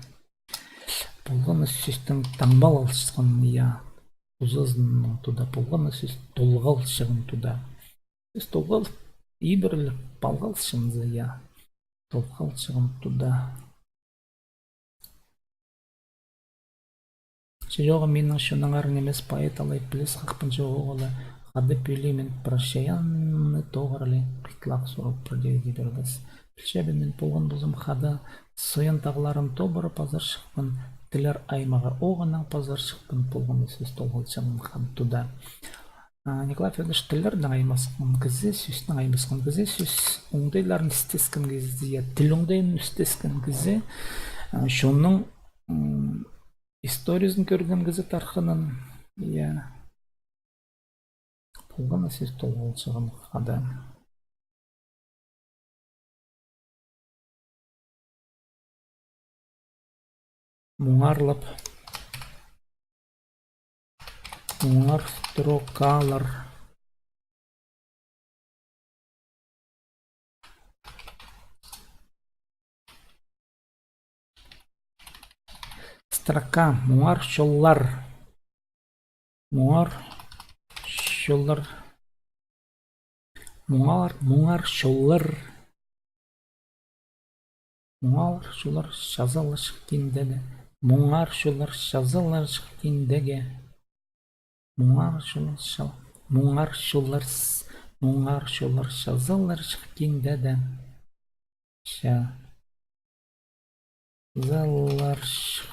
Полған на сӧстің таңмалалчығын, я, тузазынаң туда. Полған на сӧс толғалчығын туда. Сӧс толғал-, ибіріліп палғалчаңза, я, толғалчағым туда. Че чоғым минің чоныңар нимес, поэт алай піліс хахпын чоғыл, хада пӧлиим мин прощаянны тоғырали, хытлах сурап пір дее ибербес. Пілчебін мин полған ползам хада, соян тағларын тобырып азарчыхпын, тіллер аймағы оғынаң пазарчыхпын, полған сӧс толғалчаңым хан туда. А, Николай Фёдорович тіллернең аймасхан кізі, сӧстең аймасхан кізі, сӧс оңдайларын істескен кізі, я, тіл оңдайын істескен кізі, а, чонның, м, историязын кӧрген кізі тархынын, я. Полған сӧс толғалчағым хада. Муңарлап. Муңар строкалар. Строка, муңар чоллар. Муңар чоллар. Муңар, муңар чоллар. Муңар чоллар чазыларҷых киндеде. Муңар чоллар чазыларҷых киндеде. Муңар чоллар ча-, муңар чоллар с-, муңар чоллар чазыларҷых киндеде. Ча-, Чазыларҷых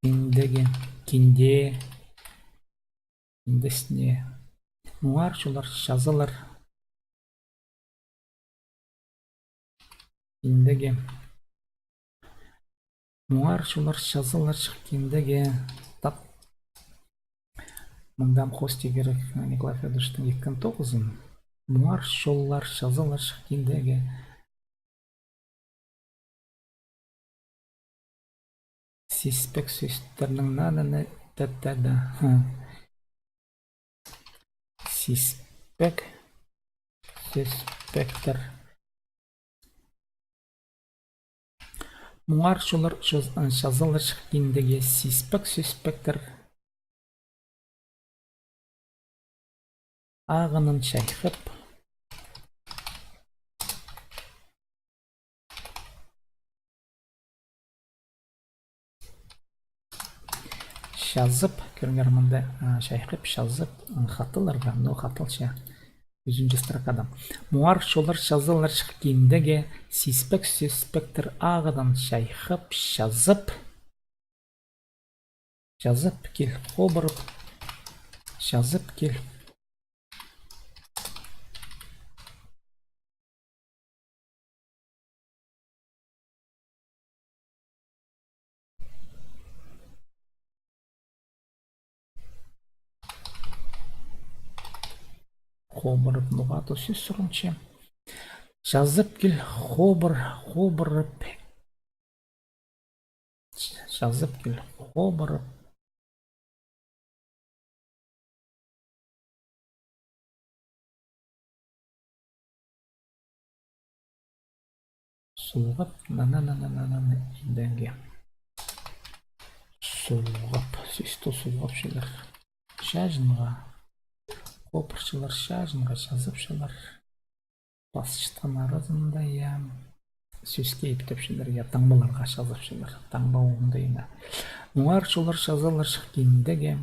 киндеде, кинде, киндесіне. Муңар чоллар чазылар киндеде. Муңар чоллар чазыларҷых киндеде. Так. Мында ам хости кирек Николай Фёдоровичтің іккен тоғызын. Муңар чоллар чазыларҷых киндеде. Сиспек сӧстернің нананы тәтәді. Хм. Сиспек сӧспектер. Муңар чоллар чаз-, чазыларҷых киндеде сиспек сӧспектер ағынын чайхап. Чазып, кӧріңер мында, а, чайхап, чазып, м, хатыларға, ну, хатылча. Ӱзінҷі строкада. Муңар чоллар чазыларҷых киндеде, сиспек сӧспектер ағынын чайхап, чазып. Чазып кил, хобырып. Чазып кил. Хобырып, ноға-то сӧс сурынча. Чазып кил, хобыр, хобырып. Чазып кил, хобырып. Сулғап, нана-нана-нана-нана идеге. Сулғап, сӧсті сулғапчалар. Чаҷынға. Хобырчалар чаҷынға чазапчалар. Пасчатхан аразында, я, сӧске иптепчелер, я, таңбаларға чазапчалар, таңба оңдайына. Муңар чоллар чазыларҷых киндеде,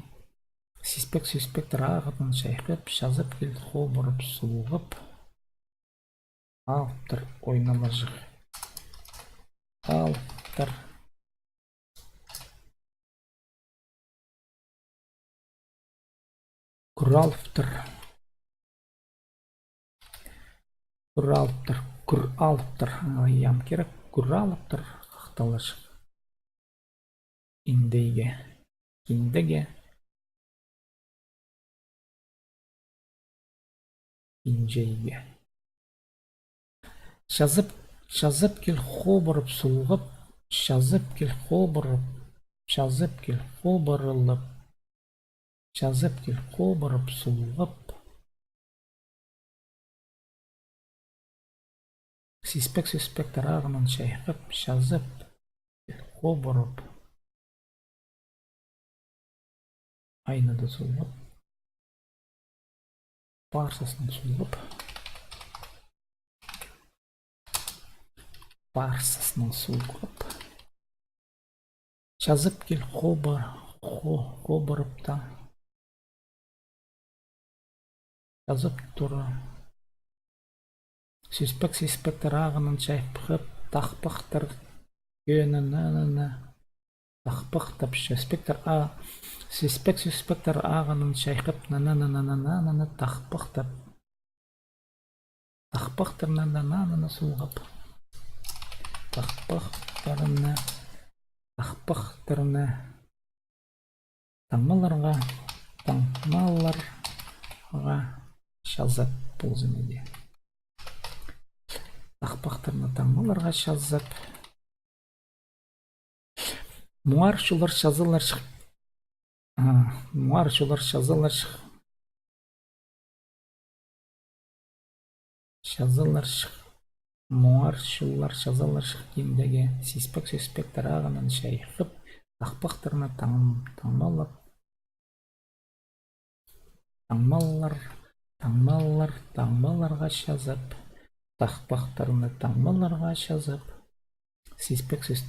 сиспек сӧспектер ағынын чайхап, чазып кил, хобырып, сулғап. Алыптыр ойналарҷых. Алыптыр. Кӱр алыптыр. Кӱр алыптыр. Кӱр алыптыр. Аңлайым кирек. Кӱр алыптыр. Хахталар. Индейге. Киндеде. Инҷейге. Чазып, чазып кил хобырып сулғап, чазып кил хобырып, чазып кил хобырылып, чазып кил хобырып сулғап. Сиспек сӧспектер ағынын чайхап, чазып кил хобырып. Айнада сулғап. Парсаснаң сулғап. Парсыснаң суғып. Чазып кил хобыр, хо-, хобырыпта. Чазып тур. Сиспек, сиспектер ағынын чайхап, тахпахтар кӧні нананы. Тахпахтап, сиспектер а-, сиспек, сиспектер ағынын чайхап, нананы, нананы, нананы, тахпахтап. Тахпахтарны нананы суғып. Тахпахтарны, тахпахтарны. Таңмаларға, таңмаларға чазап ползын иди. Тахпахтарны таңмаларға чазап. Муңар чуллар чазаларчых. А, муңар чуллар чазаларчых. Чазаларчых. Муңар чуллар чазаларчых киндегі, сиспек, сиспектер ағынын чайхап, тахпахтарны таң-, таңмалап. Таңмалар, таңмалар, таңмаларға чазап, тахпахтарны таңмаларға чазап, сиспек, сис-,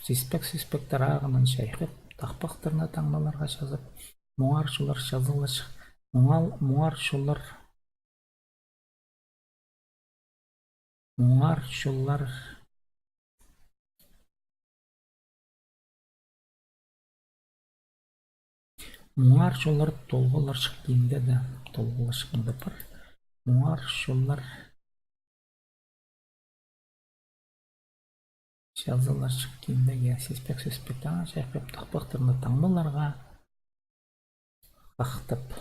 сиспек, сиспектер ағынын чайхап, тахпахтарны таңмаларға чазап, муңар чуллар чазаларчых, муңар, муңар чуллар, муңар чуллар. Муңар чуллар толғаларчых киндегі, толғаларчых киндегі пар. Муңар чуллар чазаларчых киндегі, сиспек, сиспек, таң чайхап, тахпахтарны таңмаларға хахтап.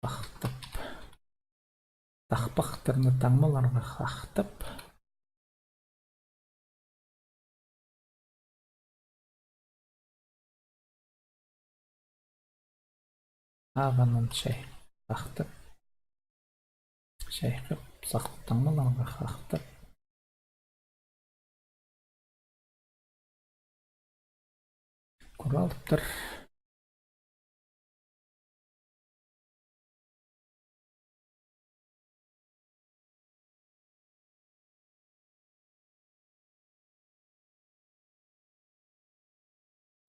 Хахтап. Тахпахтарны таңмаларға хахтап. Ағынын чай-, хахтап. Чайхап, сахтап, таңмаларға хахтап. Куралыптар.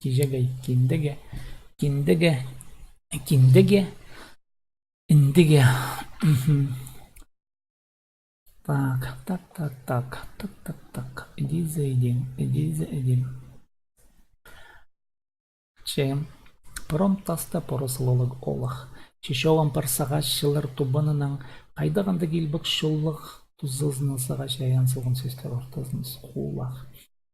Киҷегей, киндегі, киндегі, киндегі, индегі. Мгм. Так, так, так, так, так, так, так. Иди за этим, иди за этим. Че, пыром таста поры сылалығ олах. Че чоғым пар сағаа чыллар тубанынаң, хайдағ андағ илбек чуллығ тузазынаң сағаа чайаан салған сӧстер ортазын схулах.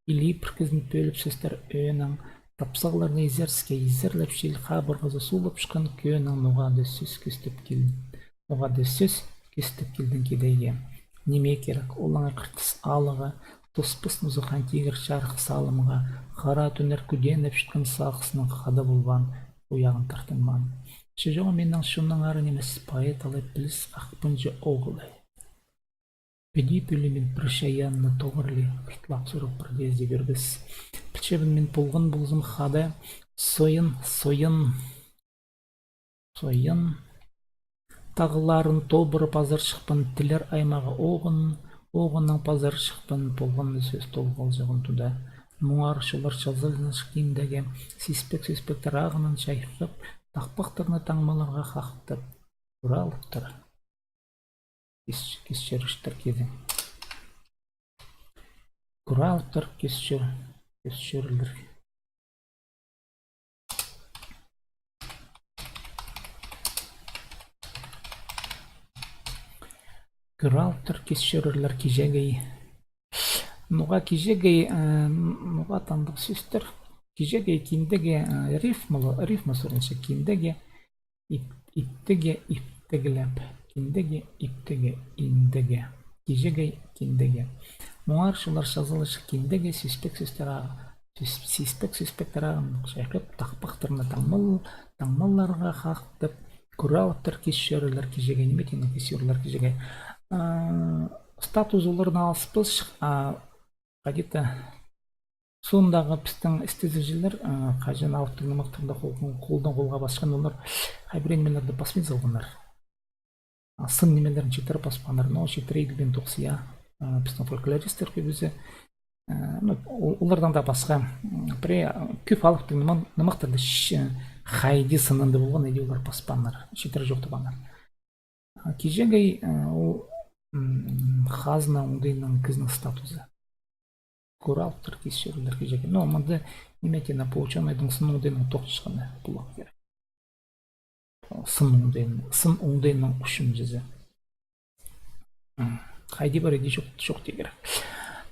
Или пір кізін пӧліп сӧстер ӧӧнең, тапсағларны изерске изерлеп, чил хабырғазы сулапчатхан кӧнің ноға даа сӧс кӧстеп кил-, ноға даа сӧс кӧстеп килдің кидейге. Ниме кирек, олаңай хыртыс алығы, тоспас музык хан тигір чарых салымға, хара тӱннер кӱденіп чатхан сағыснаң хада полбаан, уяғын тартынмаан. Че чоғым минің чонның ары нимес, поэт алай піліс ах пынҷы оғылай. Піди пӧлі мин пір чайаанны тоғыр ли, ыртлап сурап пір дее ізде кӧрбес. Пілчебін мин полған ползам хада, сойын, сойын, сойын тағларын тобырып азарчыхпын, тілер аймағы оғын, оғыннаң пазарчыхпын, полғанны сӧс толғалҷығын туда. Муңар чуллар чазаларчых киндегі, сиспек, сиспектер ағынын чайхап, тахпахтарны таңмаларға хахтап, куралыптар. Кис-, кис чӧрчеттер кидің. Куралыптар кис чӧр-, кис чӧрерлер. Куралыптар кис чӧрерлер киҷегей. Ноға киҷегей, э, ноға тандағ сӧстер. Киҷегей, киндегі, э, рифмалы, рифма сурынча киндегі. Ип-, иптігі, иптіглеп. Киндегі, иптігі, индегі. Киҷегей, киндегі. Муңар чуллар чазаларчых киндегі, сиспек сӧстер ағ-, сис-, сиспек сиспектер ағын чайхап, тахпахтарны таңмал-, таңмаларға хахтап, куралыптар кис чӧрерлер киҷегей, ниме тиңнең кис чӧрерлер киҷегей. А, статус оларның алыспасчых, а, хайди-да соондағы пістің істезігҷілер, а, хаҷан алыптығ нымахтарны хол-, холдаң холға пасчаң, олар хай пірее нимелерні паспин салғаннар. а, сын нимелерін читіре паспааннар, но читіре иділбеен тоғыс, я. А, пістің фольклористтер кӧбізі, а, ну, ол-, олардаң даа пасха, м, пірее, а, кӧп алыптығ нымах-, нымахтарды ч-, хайди сынында полған, иди олар паспааннар, читіре чоохтабааннар. А киҷегей, а, ол, м, хазна оңдайнаң кізінің статузы. Кӧр алыптар кис чӧрерлер киҷегей. Но мында ниме теені, пу учёнайдың сын оңдайнаң тоғынчатханы поларға кирек. Сын оңдайнаң, сын оңдайнаң ӱчӱнҷізі. М, хайди пар, иди чох, чох тирге кирек.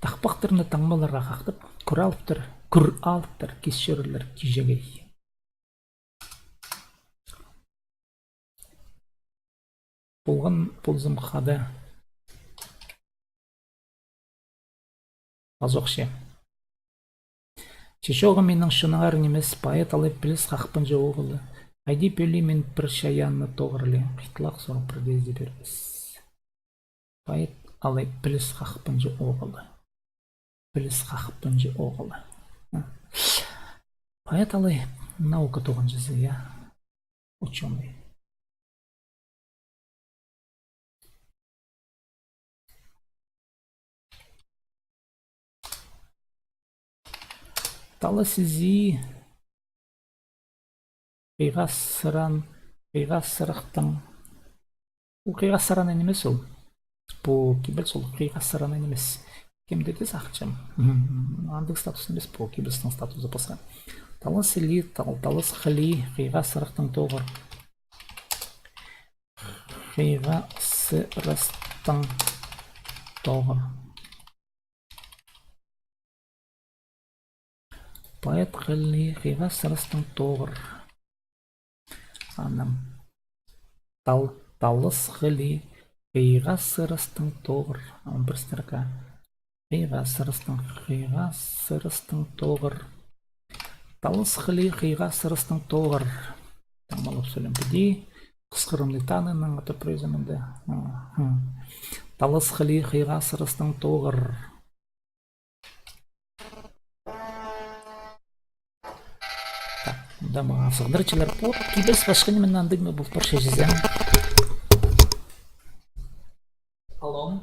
Тахпахтарны таңмаларға хахтап, кӧр алыптар, кӧр алыптар кис чӧрерлер киҷегей. Полған ползам хада. Пазох че. Че чооғым минің чоныңар нимес, поэт алай піліс хахпынҷа оғылы. Хайди пӧлиим мин пір чайаанны тоғыр ле, хыйтлах сурығ пірдеезі пирбес. Поэт алай піліс хахпынҷа оғылы. Піліс хахпынҷа оғылы. А. Поэт алай наука тоғынҷызы, я. Учёный. Талас ізі. Хыйға сыран, хыйға сырыхтың. Ол хыйға сыран нимес ол. Пу кибеліс ол хыйға сыран нимес. Кемде дее сағынчам. Мгм. Андағ статус нимес, пу кибелістің статузы пасха. Талас ізі, тал-, талас хыли, хыйға сырыхтың тоғыр. Хыйға сырыстың тоғыр. Поэт хыли, хыйға сырыстың тоғыр. Анаң тал-, талас хыли, хыйға сырыстың тоғыр. Он пір строка. Хыйға сырыстың, хыйға сырыстың тоғыр. Талас хыли, хыйға сырыстың тоғыр. Таңмалап сӧлем піди. Хысхырымны танынаң ата прӧзі мында. Аха. Талас хыли, хыйға сырыстың тоғыр. Так, мында мағаа сығдырчалар. Пу кибеліс пасха ниме, андағ ниме пол парча чізе. Алло.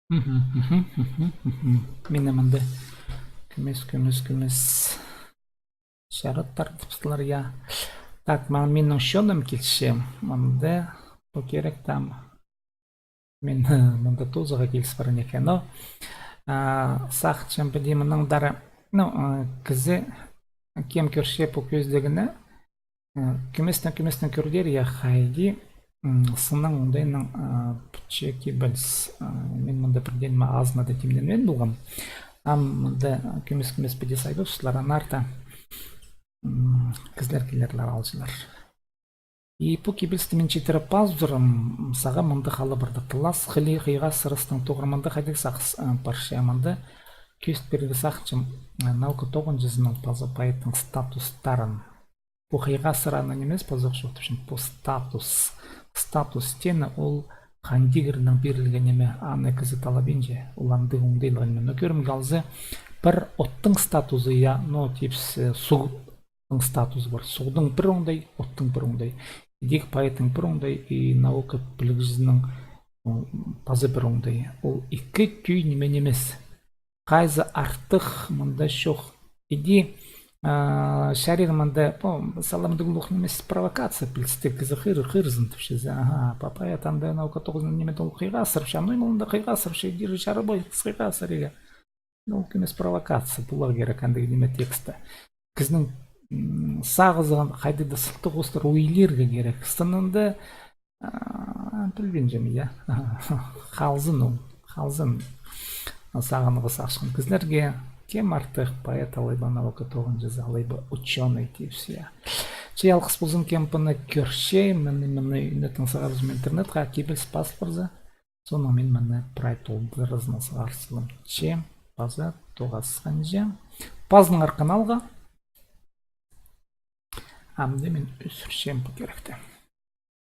Мгм, мгм, мгм, мгм. Минің мында кӧмес, кӧмес, кӧмес. Чараттар тіпсілер, я. Так, ма-, минің чоным килче. Мында пу керек там. Мин, э, мында тузаға киліс парған екен, но, а, сағынчам піди мынаңар, ну, а, кізі кем кӧрче пу кӧзідігні, а, кӧместең, кӧместең кӧрер, я, хайди, м, сыннаң оңдайнаң, а, пӱтче кибеліс. А, мин мында пірдеен ме азынада тимненмеен полғам. Ам мында кӧмес-кӧмес піди сайбапчалар, аннаңар даа, м, кізілер килерлер, алчалар. И пу кибелісті мин читіре пас турам, сағам мында хала парды. Талас хыли, хыйға сырыстың тоғыр, мында хайдағ сағыс, а, парча, мында кӧзіт пирерге сағынчам, а, наука тоғынҷызының паза поэттің статустарын. Пу хыйға сыраны нимес, пазох чоохтапчам, пу статус. Статус теені ол хан тигірнең пирілген ниме, аны кізі талабинча, ол андағ оңдайлығ ниме. Но кӧрімге алза, пір оттың статузы, я, но тіпче, суғ- статузы пар. Суғдың пір оңдай, оттың пір оңдай. Идӧк поэттің пір оңдай, и наука пілігҷізінің, м, паза пір оңдай. Ол ікі тӧӧй ниме нимес. Хайзы артых, мында чох. Иди, а, чарир мында, о, саламдығ улуғ нимес провокация, пілістіг кізі хыр-, хырзын тіпче. Аха, папай атанда наука тоғызын ниме ол хыйға асырча, ну, мында хыйға асырча, иди чарабай хыйға асырарға. Ну, ол нимес провокация, поларға кирек андағ ниме тексті. Кізінің, м, сағызығын хайдағ-да сылтағ хоостыра ойлирға кирек. Сынында, а, пілбинчем, я. Халзын ол, халзын. Сағынарға сағысхан кізілерге кем артых поэт, алай ба наука тоғынҷызы, алай ба учёный тіпче, я. Че алғыс ползын, кем пыны кӧрче, мыны, мыны ӱнетін сығарыбызым интернетке, кибеліс пазыл парза. Соонаң мин мыны прай толдыразынаң сығар салам. Че паза тоғасханҷа. Пазыныңар каналға. Амды мин ӧсірчем пу киректі.